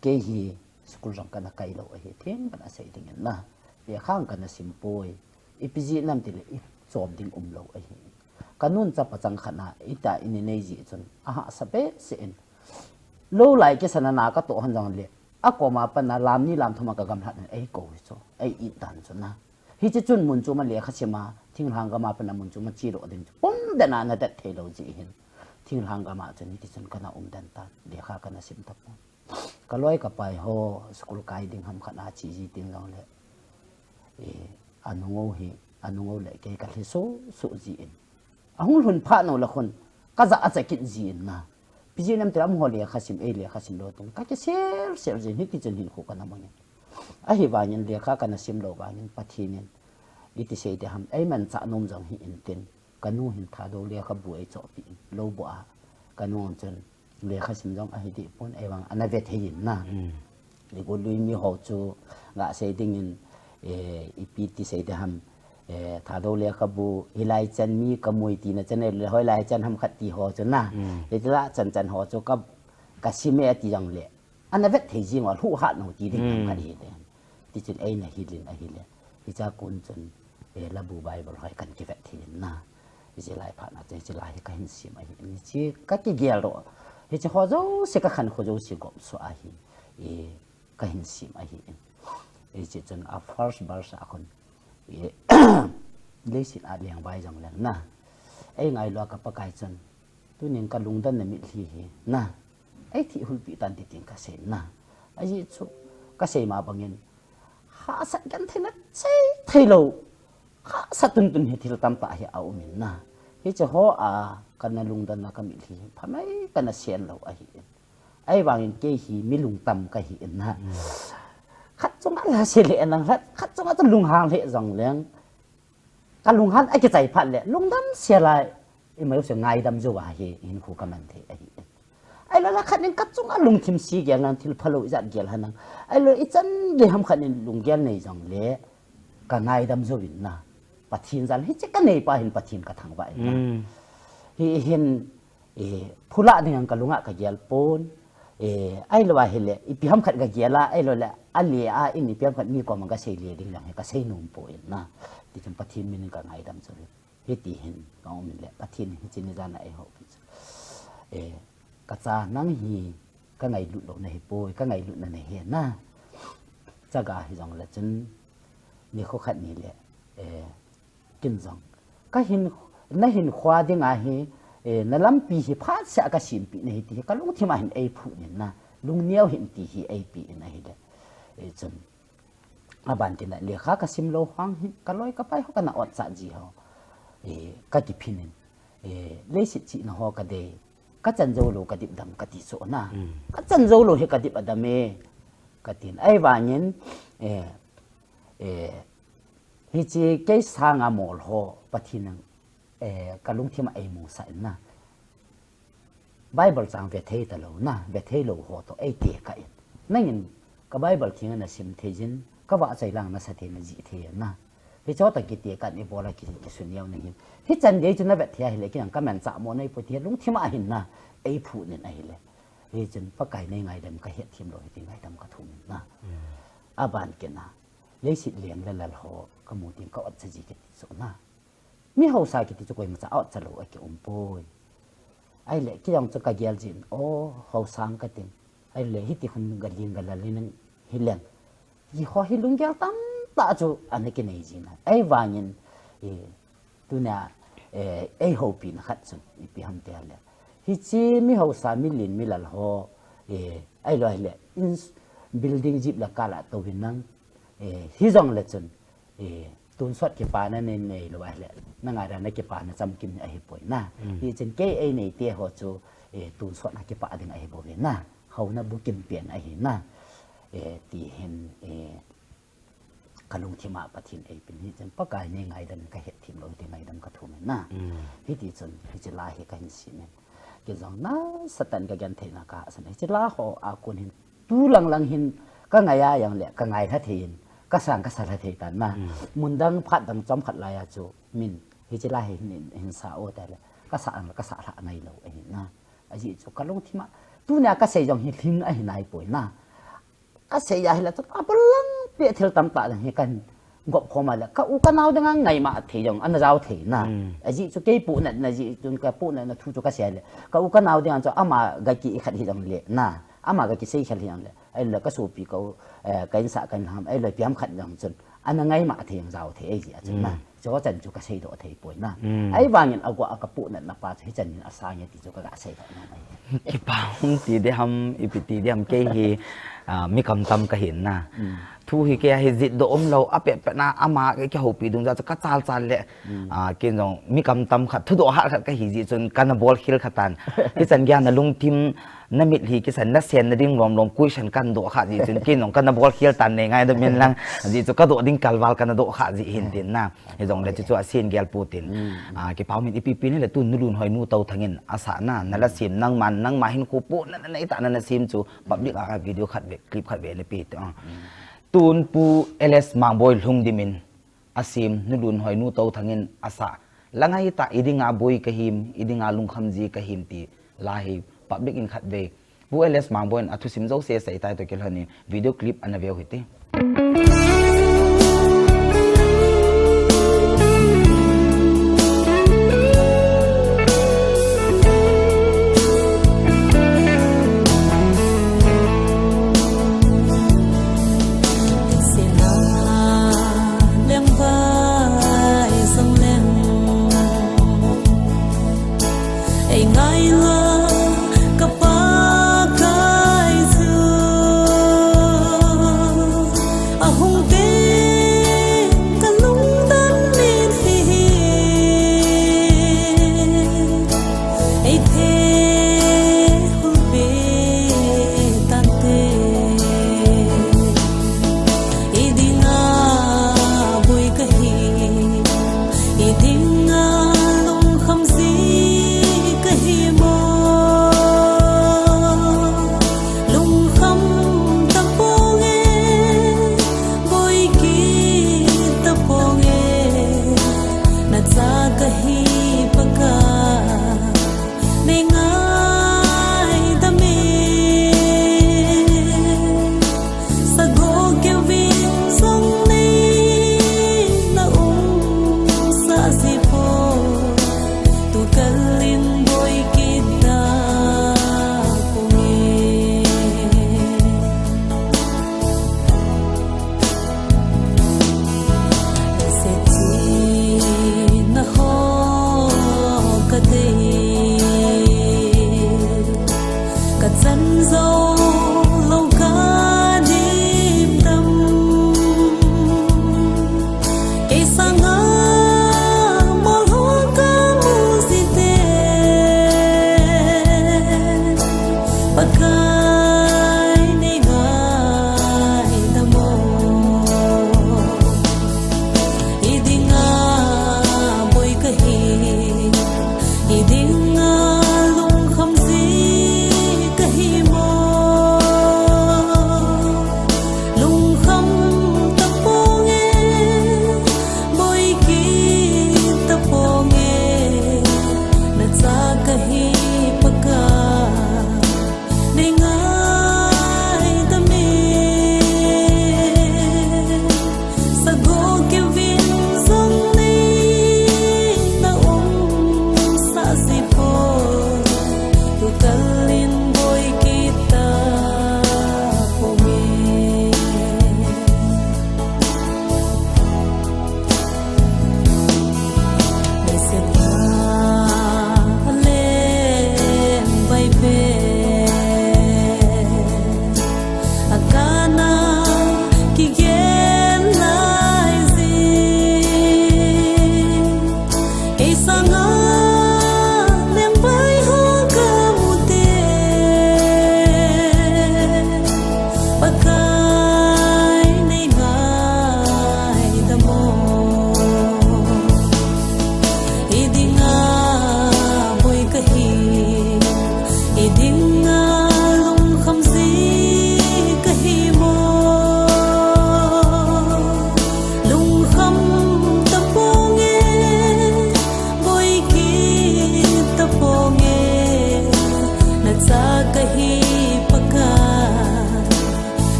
kei hi school jong kana kai lou ahi, theng kana sei ding in na, lekha jong kana sim poi. Ipi jeh ham tile i chom ding umlou ahi. Ka nun chapa chang khat na, ita in i nei jeh chun ahahsa behseh in, lou lai kisan a na ka toh hon jongle, akoma pat na lam ni lam thum a ka gamlhat in eikou hi chu, ei it dan chu na. Hiche chun mun chom a lekha sim a, thinglhang gam a pat na mun chom a chedoh ding chu pum den a ana det thei lou jeh hin, thinglhang gam a chun hiti chun kana um den tan, lekha kana sim tapon. Ka loi ka pai ho school kai ding ham khat a che ji tin jongle, eh, anung u hi, anung u le kei ka lhi soh soh jin, ahung lhun phat nung le khun ka ja acha kit jin na. Ipi jeh ham tile amaho lekha sim, ei lekha sim lou tin ka kisel sel jin, hiti chun hinkho kana mang in. Ahivangin lekha kana sim lou vangin Pathen in iti sei ding ham, ei manchah nom jong hi in tin, ka nu hin Thadou lekhabu eichohpeh in, lou bu a, ka nu chun lekha sim jong ahi deh pon, ahivang ana ve thei in na. Igolui mi ho chu gasei ding in, eh, ipi ti sei ding ham, eh, Thadou lekhabu hilai chan mi ka mui tina chan le hoilai chan ham khat ti ho chu na. Hiti la chan chan ho chu ka, ka sim e ati jongle, ana vet thei jing u, lhuh hat nau ti ding ham khat hi ding. Ti chun eina hil in ahile, hiche a kon chun, eh, Labu Bible ho hi kan kivet thei in na. Hiche lai phat na chun, hiche lai hi ka hin sim ahi in, hiche ka kigel doh. Hiche ho jouse ka khankho jouse gop suh ahi, eh, ka hin sim ahi in. Hiche chun a first verse a kon, eh, leiset a lengvai jongleng na, ei ngailu a ka Pakai chun, tunin ka lungdonna mitlhi hi na, ei thihhulpeh tan ti tin ka sei na. Ajeh chu ka sei ma bangin, hahsat genthei na sei thei lou, hahsat tuntun hi thil tamtah hi aum in na. Hiche ho a kana lungdon na ka mitlhi hi phamai kana sen lou ahi in. Ahivangin kei hi mi lungtam ka hi in na. Khat chunga la sei le nang, khat chunga chu lunghang le jongleng, ka lunghan akichai phat le lungdam sel a, ima jouse ngaidam jou a hi hinkho ka man thei ahi. Ahilou le khat in ka chunga lungthim se gel nang, thil phalou ijat gel ha nang, ahilou ichan le ham khat in lunggel nei jongle ka ngaidam jouvin na, Pathen jal hiche ka nei pa hin Pathen ka thangvah in na. Hi hin, eh, phulah ding ang ka lunga ka gel pon. Eh, ahilou ahile, ipi ham khat ka gel a, ahilou le, ale a in ipi ham khat mi koma ka sei le ding lang hi ka sei nom poi na. Ti chun Pathen min in ka ngaidam jouvin. Hiti hin ka um in le, Pathen hiche ni jan a eiho pi chu, eh, ka cha nang hi ka ngailut lou na hi poi, ka ngailut na na hi na. Chaga hi jongle chun, nikho khat ni le, eh, kin jong, ka hin, na hinkho a ding a hi, eh, na lampi hi phat seh a ka sempeh na hi ti hi ka lungthim a hin eiphut in na, lungneo hih in ti hi eipe in ahile. Eh, chun, aban kin a lekha ka sim lou hang hi, ka loi ka pai ho kana otchat ji ho, eh, ka kiphin in, eh, leiset chihna ho ka dei, ka chan jou lou ka dip dam ka ti chu na. Ka chan jou lou hi ka dip adam e, ka tin. Ahivangin, eh, eh, hiche kei sanga mol ho Pathen in, eh, ka lungthim a eimusah in na. Bible chang ve thei talou na, ve thei lou ho toh eitekah in. Nangin ka Bible theng a na sim thei jin, ka vahchoi lang na sa thei na jih thei na. Hiche ho toh kitekah in ibol a ki, kisuneo na hin. Hichan gei chu na vet thei ahile, kei nang ka manchah mo nei poi ti lungthim a hin na, eiphut in ahile. Hichun Pakai nei ngaidam ka hetthem lou hi ti ngaidam ka thum in na. Aban kin a, leiset leng le lal ho kamu ding ka ot cha ji kiti chu na. Mi haosa kiti chu koima cha ot cha lou a kium poi. Ahile kei jong chu kagel jin, o, haosa kating. Ahile hiti khun galing galal in hileng, hiho hi lunggel tamtah chu ana kinei jin. Ahivangin, e, tunia, e, eihoupina khat chun ipi ham tile, hiche mi haosa, mi lin mi lal ho, e, ahilou hile, ins-, building jeep le car a touvin nang, e, hijongle chun, e, tonsot kipana nei, neilou ahile, na ngaidam na kipana chamkim ahipoi na. Hichun kei einei te ho chu, e, tonsot a kipah ding ahibouve na. Houna bukim pen ahi na. E, ti hin, e, kalungthim a Pathen eipin hichun Pakai nei ngaidam kahet thim lou hite, ngaidam kathum in na. Hiti chun hiche la hi kahin sim in, kei jong nasatah in kagentheina kahahsan, hiche la ho a kon hin tulang lang hin kangai a jongle kangailha thei in, kasang kasalha thei tan na. Mundang phat dang chomkhat laiya chu min hiche la hi hin, hin sa o tile, kasa ang le kasalha ngailou ahi na. Ajeh chu kalungthim a, tunia kasei jong hi lhing ahi naipoi na. Kasei a hile chu abalang peh thil tamtah jong hi kahin gop khom a le, ka u kanao dinga ngaima thei jong ana jao thei na. Ajeh chu kei pohnatna jeh chun, ka pohnatna thu chu kasei a le, ka u kanao dinga chu ama gaki khat hijongle na, ama gaki sei khat hijongle, ahile kasopi ka u, e, ka insah ka inlham, ahile ipi ham khat jong chun ana ngaima thei jong jao thei ahi jeh a chun na. Chuchan chu kaseidoh theipoi na. Ahivangin aguh a kapohnatna pa chu hichan in asang e ti chu kaga seidoh nom ahi. Kipa um ti diham, ipi ti diham, kei hi, a, mi kamtam kahin na. Thu hi kei a hi jetdoh umlou, apetpet na ama kei kihoupi dungjui a chu kachalchal le, a, kei jong mi kamtam khat, thudoh hat khat kahi jeh chun kana bolkhel kha tan. Hichan geiya nalungthim, namitlhi kisan, nasenna ding lomlom question kahin doh kha jeh chun kei jong kana bolkhel tan, nei ngaidam in lang, ajeh chu kadoh ding kalval kana doh kha jeh hin tin na. Hijongle chuchu asen gel pou tin. A, kipa um in, ipi pi hile tun Nu Lunhoinu Touthang in asah na, nala sem, nangman, nangma hinkho pohnatna neitah na nasem chu public a video khatvei, clip khatvei napeh te. Tun Pu L S Mangboi Lhungdim in asem, Nu Lunhoinu Touthang in asah, Langai tah, idinga boi kahim, idinga lungkham ji kahim ti la hi public in khatvei Pu L S Mangboi in athusim jouse asei tai, toh kilhon in video clip ana veu hite.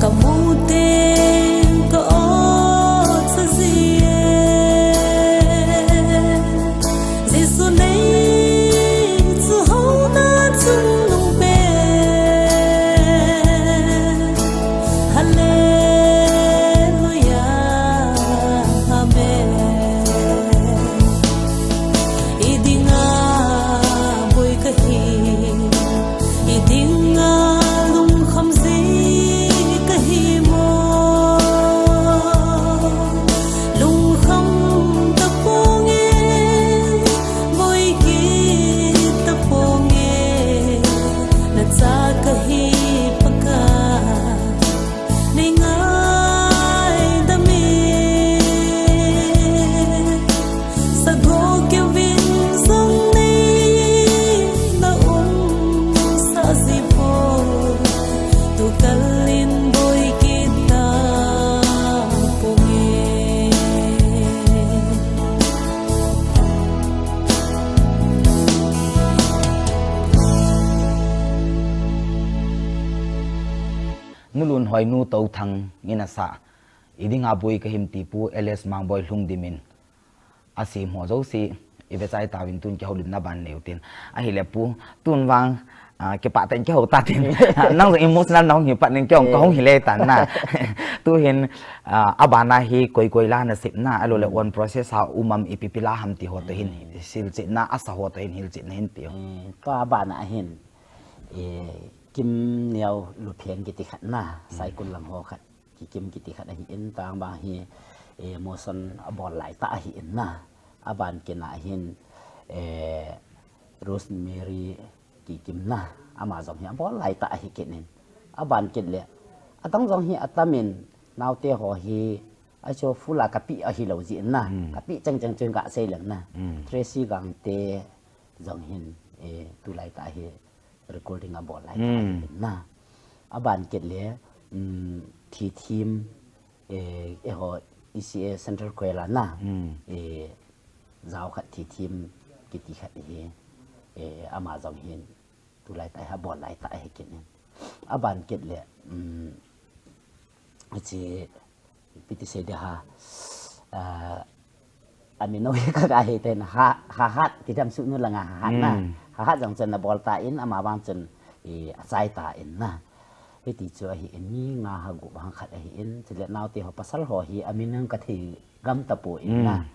Ka mu teng ka o sa zie. Jesu nei chu ho na chung lung pe. Hallelujah, amen. I dinga boi ka hi, i dinga lungkham zie ka hi mo. Lungkham ta ponge, boi kit ta ponge, na cha ka hi Pakai. Nei ngaidam e, sago keu vin jong nei na um sa zie po, tu kal in boi kit ta ponge. Nu Lunhoi, Nu Touthang in asah, I dinga boi ka him ti Pu L S Mangboi Lhungdim in asem ho jouse i vechai tauvin, tun kihoulimna ban nei utin. Ahile Pu, tun vang, ah, kipah tah in kihou tatin. Nang jong emotional na hung hi pat in kei jong ka hung hi le tan na. Tu hin, ah, abana hi koi koi la na sep na, ahilou le on process a um am, ipi pi la ham ti ho toh hin hilchetna, asa ho toh hin hilchetna hin pe o. Hmm, tua bana hin, eh, Kimneo Lupheng kiti khat na, Saikul lang ho khat. Kikim kiti khat ahi in, tang bang hi, eh, motion abol lai tah ahi in na. Aban kit na hin, eh, Rosemary Kikim na, ama jong hi abol lai tah ahi kit in. Aban kit le, adang jong hi atam in, naote ho hi, achu full a ka pe ahi lou jeh in na. Hmm. Ka pe cheng cheng cheng ka sei leng na. Hmm. Tracy Gangte jong hin, eh, tulai tah hi recording abol lai tah ahi in na. Aban kit le, um, Thithim, eh, eiho E C A Central Choir a na, eh, jao khat Thithim kiti khat hi, eh, ama jong hin tulai tah hi abol lai tah ahi kit in. Aban kit le, um, hiche, ipi ti sei ding ham, ah, amin ho hi ka, ka he ten ha, Hahat, ti dam su nu langa Hahat na. Hmm. Hahat jong chun abol tan, ama vang chun, eh, achai tan na. Hiti chu ahi in, mi nga ha gup vang khat ahi in, chule naote ho pasal ho hi amin hung ka thei gam tapon na. Hmm.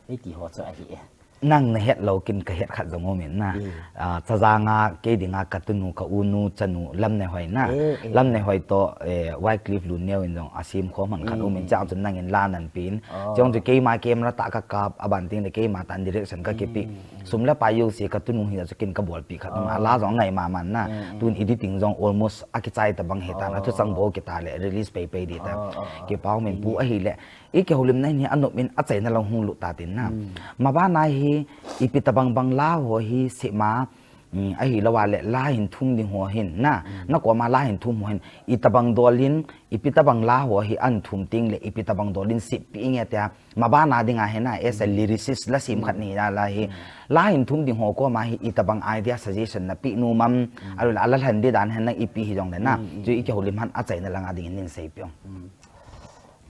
Hiti ho chu ahi e. Nang na het lou kin ka het khat jong um in na. Hmm. Ah, Chajang a kei dinga ka tunu, ka u nu chanu Lamneihoi na. Eh, eh. Lamneihoi toh, eh, Wycliffe Lunneo in jong asem khom man khat um in, hmm, chang chun nangin la nan pen. Oh. Chang chu keima camera tah ka kap, aban teng le keima tah in direction ka kipe. Hmm, hmm. Sum le pai jouse ka tunu hi chu kin ka bolpi khat um a, oh, la jong ngai mama na. Hmm, hmm. Tun editing jong almost akichai tabang hi tan, oh, athuchang bou kita le release pei pei ding ta. Oh, oh, oh. Kipa um in Pu, ahile. I kihoulimna hin hi anop in achaina lang hung lut tatin na. Hmm. Mabana hi ipi tabang bang la ho hi sema, um, ahilou le la hin thum ding ho hin na. Hmm. Na koma la hin thum ho hin itabang dol in, ipi tabang la ho hi ahin thum teng le ipi tabang dol in seppeh inge tia. Mabana dinga hin na, as a lyricist, la sem khat nahi la, la hi. Hmm. La hin thum ding ho koma hi itabang idea suggestion na pe nom am, hmm, ahilou le ala lhen ding dan hin na ipi hijong le na. Hmm, hmm. Chu i kihoulim hin achaina langa ding in nei seipeh o. Hmm.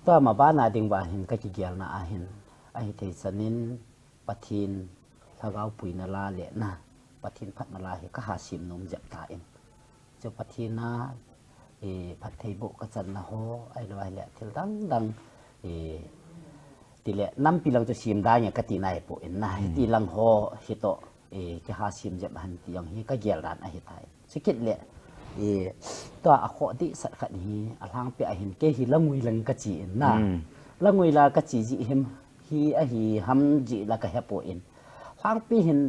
Tua mabana ding uva hin ka kigelna a hin, ahi thei chan in Pathen lhagao puina la le na, Pathen phatna la hi ka ha sem nom jep tan. Chu Pathen a, eh, phattheiboh ka channa ho, ahilou le thil dang dang, eh, ti le nampi lang chu sem ding e ka ti nai pon na, hmm, hiti lang ho hi toh, eh, kiha sem jep hen ti jong hi ka gel dan ahi tai. Chukit le, eh, tua akhoh dehset khat hi, alhangpi a hin kei hi langui lang ka chi in na. Hmm. Langui la ka chi jeh hin hi ahi ham jeh la ka he pon. Lhangpi hin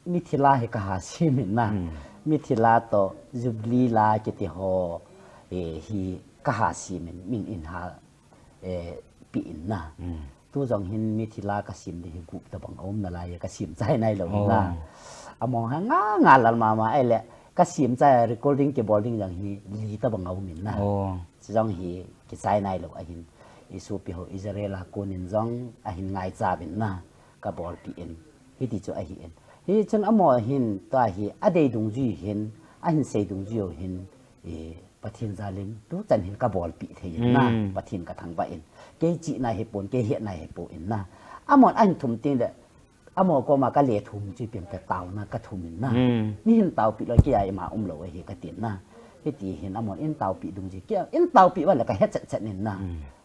mithi la hi ka ha sem in na. Hmm. Mithi la toh Jubilee la kiti ho, eh, hi ka ha sem in, min in ha eh, pe in na. Hmm. Tu jong hin mithi la ka sem ding hi gup tabang aum nalai, ka sem chai nailou in na. Oh. Among ha nga nga lal mama, ahile ka sem chai recording kibol ding jong hi li tabang aum in na. Oh. Chu jong hi kichai nailou ahin. I sopi ho Israel a kon in jong ahin ngaicha uvin na. Ka bolpeh in. Hiti chu ahi in. Hichun amaho hin tua hi adei dungjui hin, ahin sei dungjui u hin, eh, Pathen jalin tuchan hin kabolpeh thei in na, Pathen kathangvah in. Kei chihna hipon, kei hetna hipon na. Amahon ahin thum teng le, amaho koma kale thum chu ipi ham kati le taona kathum in na. Neihin taopeh lou, kei a ima umlou ahi katin na. Hiti hin amahon eitaopeh dungjuiyin, kei eitaopeh uva le kahe chetchet in na.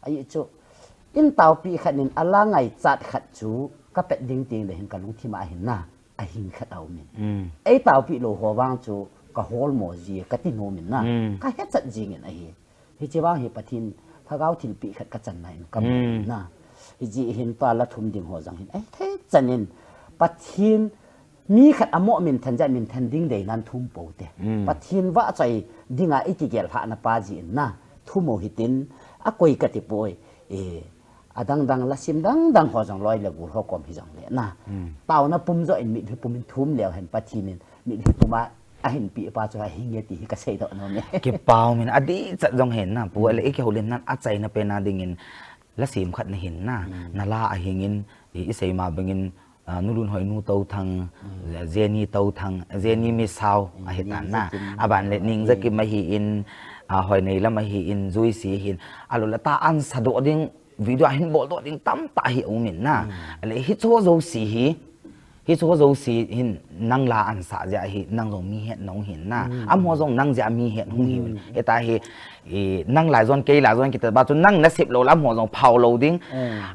Ajeh chu, eitaopeh khat in ala ngaichat khat chu kapet ding teng le hin kalungthim a hin na, ahing khat aumin. Eitaopeh lou ho vang chu kaholmo ji kati nom in na. Kahe chet jing in ahi. Hiche vang hi Pathen lhagao thilpeh khat kachanna in kamu in na. Hijeh hin tua la thum ding ho jong hin ahithei chan in Pathen mi khat amo minthan jeh a minthan ding deinan thum pou te. Pathen vahchoi dinga ikigel lhahna pa jeh in na. Thum u hitin, akoi katipoi. Adangdang, lasim dangdang ho jong loi le gol ho kom hijongle na, taona pum joh in mitlhi pum in thum leu hen Pathen in mitlhi pum a ahin peh pa chu ahinge ti hi kaseidoh nom e. Kipa umin, adihchet jong hin na, Pu, ale ikihoulimnan achaina pen a dingin, lasim khat nahin na, nala ahing in, i, isei ma bangin, a, Nu Lunhoinu Touthang, Jenny Touthang, Jenny Misao ahitan na. Aban le Ningjakim ahin, a, Hoineilam ahin, Juisi ahin, alou le ta ansadoh ding, video a hin boldoh ding tamtah hi aumin na. Ale hicheho jouse hi, hicheho jouse hin nang la ansah jeh a hi nang jong mi het nahung hin na. Amaho jong nang jeh a mi het hung hiuvin. Hita hi, nang la jon, kei la jon, kiti ba chu nang nasep lou le amaho jong phao lou ding.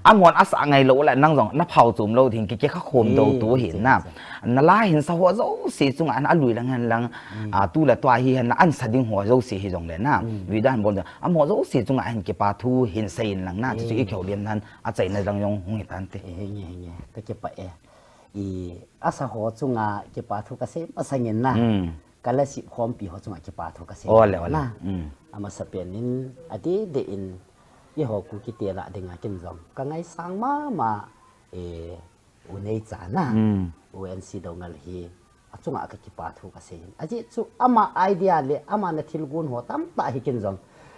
Amahon asah ngai lou le nang jong naphao chom lou ding, kikikha khom dou tu hin na. Nala hinsa ho jouse chunga hin alui lang hen lang, a, tu le tua hi hin na ansa ding ho jouse hijongle na, video a hin bol ding, amaho jouse chunga hin kipa thu hin sei in lang na, chuchu ikihoulimnan achaina lang jong hung hitante. Kakipah e. Asa ho chunga kipa thu kasei masangin na, kalasip khompi ho chunga kipa thu kasei na. Amasapen in, adeh deh in, eiho Kukite lah dinga kin jong kangaisang mama, U Neicha na, U N C Doungel hi, achunga kakipa thu kasei in. Ajeh chu ama idea le ama nathilgon ho tamtah hi kin jong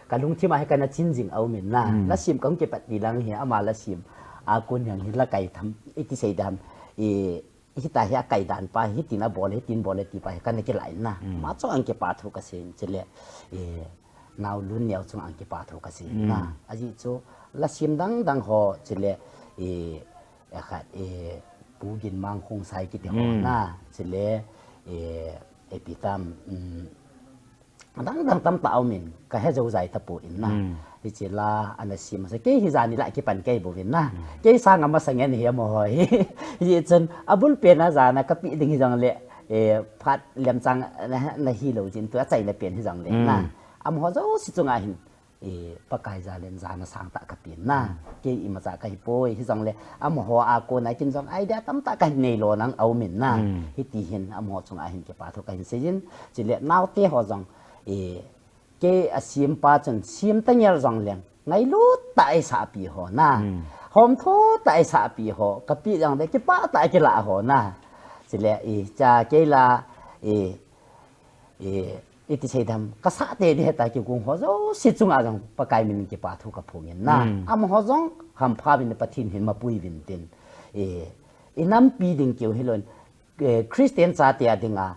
kalungthim a hi kana chin jing aumin na. Lasim kahung kipat ti lang hi ama lasim a kon jong hi la kai tham, iti sei dam, hita hi akai dan pa, hitin abol, hitin bol e ti pa hi kana kilah in na. Ama chunga kipa thu kasei in, chule Nao Lunneo chunga kipa thu kasei in na. Ajeh chu lasim dangdang ho, chule, Akhat, Pu Ginmang Khongsai kiti ho na, chule, ipi tam, adangdang tamtah aumin, kahe jou jai tapon na. Hiche la ana sem masa, kei hi jani la kipan kei bouvin na. Kei sanga masang in hi amaho hi. Hichun abul pen a jana kapeh ding hijongle, phat lemchang nahi lou jin, tua achaina pen hijongle na, amaho jouse chunga hin Pakai jalin jana sangtah kapen na. Kei imacha kahipoi, hijongle amaho a kona kin jong idea tamtah kahin neilo nang aumin na. Hiti hin amaho chunga hin kipa thu kahin sei in, chule naote ho jong, kei asempa chun sem tangel jongleng ngailut tah a eisahpi ho na, homtho tah a eisahpi ho kapeh jongle kipah tah a kilah ho na. Chule, cha kei la, iti sei dam, kasah tei ding heta kigong ho jouse chunga jong Pakai minin kipa thu kaphongin na. Amaho jong hampha uvin, Pathen hin mapui uvin tin, inampi ding keu hilou in, Christian chate a dinga,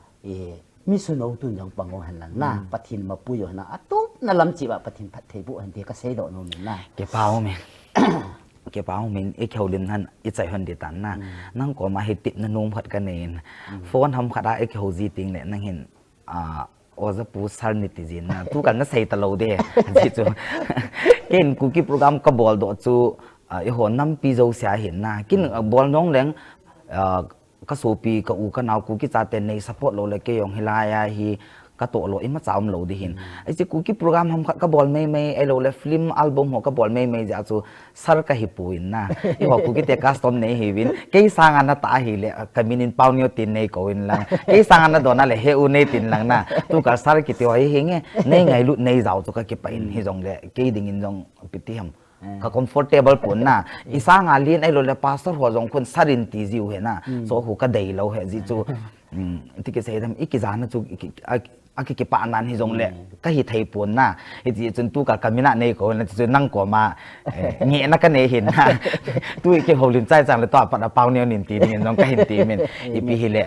mi sunou tun jong pang u hen lang na, Pathen mapui u hen lang, atupna lam cheh uva Pathen phatthei boh hen ti kaseidoh nom in na. Kipa umin, ikihoulimnan ichai hon ding tan na. Nang koma hi tepna nom khat kanei in, phone ham khat a ikihou ji teng le nang hin, Oja Pu Sir nati jin na, tukal nasei talou ding, ajeh chu, keiin Kuki program kaboldoh chu, eiho nampi jouse ahin na, kin bol jongleng, kasopi, ka u, kanao Kuki chaten nei support lou le kei jong hilai a hi katoh lou imacha umlou ding hin. Hiche Kuki program ham khat kabol maimai, ahiloule film album ho kabol maimai jeh a chu Sir kahipoi na. Eiho Kukite custom nei hiuvin, kei sanga natah ahile kamin in Paoneo tin neikou in lang, kei sanga nadon a le He U neitin lang na. Tukal Sir kiti ho hi hinge, neingailut neijao chu kakipah in, hijongle kei dingin jong ipi ti ham, ka comfortable pon na. Isanga len ahiloule pastor ho jong khun Sir in ti jiu hi na. Chu khu kadeilou hi jeh chu, ti kisei dam, ikijana chu, akikipah nan hijongle kahithei pon na. Hiti chun tukal kamin a neikou na, chuchu nang koma ngehna kanei hin na. Tu ikihoulim chai changle tua pat a Paoneo nin ti dingin jong kahin temin. Ipi hile,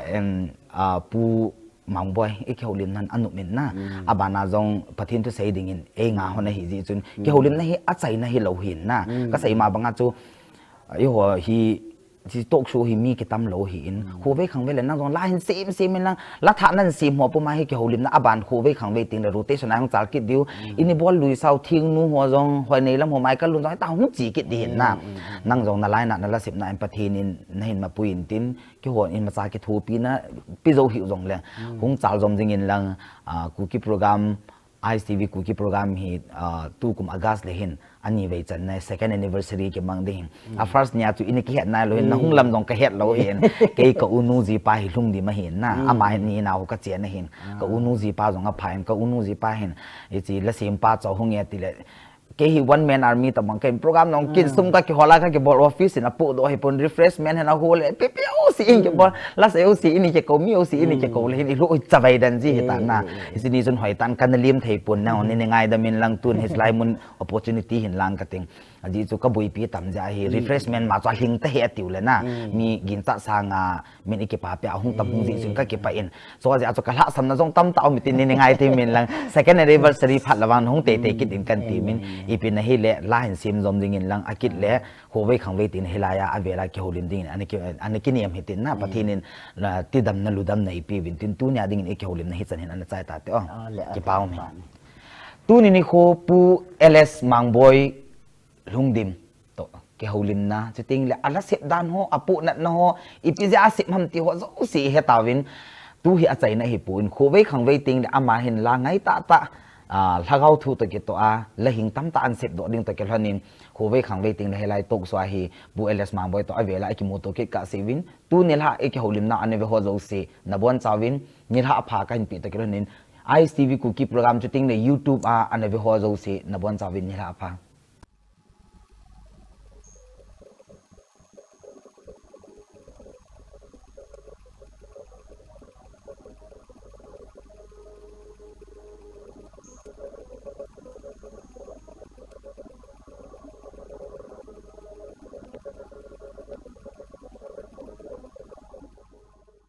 Pu Mangboi, i kihoulimna anop in na. Abana jong Pathen thusei dingin ei nga hon ahi jeh chun, kihoulimna hi achaina hilou hin na. Kasei ma banga chu, eiho hi, hiche talk show hi mi kitam lou hi in. Khovei khangvei le nang jong la hin sem sem in lang, la thah nan sem ho puma hi kihoulimna aban khovei khangvei teng le rotation a hung chal kit diu. Ini bol lui sao thing nu ho jong, hoi nei lam ho Michael Lun jong, ta hung chi kit di hin na. Nang jong na lainat na la sepna in Pathen in na hin mapui in tin, kihon in macha kithopina pe jou hiu jong le. Hung chal jom jing in lang, ah, Kuki program, I S T V Kuki program hi, ah, tukum August le hin, ani vei channa second anniversary kimang ding hin. A first nia chu ini kihet nai lou hin, na hung lam jong kahet lou hin. Kei ka unu jipa hi Lhungdim ahin na, ama hin ni nau ka chena hin. Ka unu jipa jong apha in, ka unu jipa hin. Hiche la sempa chu hung e ti le. Kei hi one man army tabang kei program nong kin sum ka kihol a ka kibol office in apohdoh hi pon refreshment hin ahol le. Pipi o si in kibol. La se o si in kikou mi o si in kikou le hin i lou chavai dan ji hi ta na. Hiche ni chun hoi tan kana lim thei pon na ni ni ngaidam in lang tun hilai mun opportunity hin lang ka ting. Ajeh chu ka boipi tam jeh hi refreshment ma chu alhing ta hi atiu le na. Mi ginchat sanga min i kipa pia hung tam hung jeh chun ka kipah in. Chua jeh a chu ka lhahsamna jong tamtah um tin ni ni ngai thei min lang second anniversary phat le vang hung teitei kit in kan ti min. Ipi na hile la hin sem jom ding in lang akit le khovei khangvei tin hilai a avel a kihoulim ding in ana ki, ana kiniam hi tin na Pathen in, la, tidamna ludamna ipi uvin tin tunia ding in i kihoulimna hichan hin ana chai ta te o. Kipa um hi. Tuni nikho Pu L S Mangboi Lhungdim toh kihoulimna, chuteng le ala sep dan ho, apohnatna ho, ipi jeh a sep ham ti ho jouse i he tauvin, tu hi achaina hi pon, khovei khangvei teng le ama hin la ngai tahtah, ah, lhagao thu toh kitoh a, la hing tamtah an sepdoh ding toh kilhon in, khovei khangvei teng le hilai talk show a hi, Pu L S Mangboi toh avel a i kimuto kit kah seh uvin, tu nilhah i kihoulimna ana ve ho jouse, nabonchauvin, nilhah apha kahin pe toh kilhon in, I S T V Kuki program chuteng le YouTube a ana ve ho jouse, nabonchauvin nilhah apha.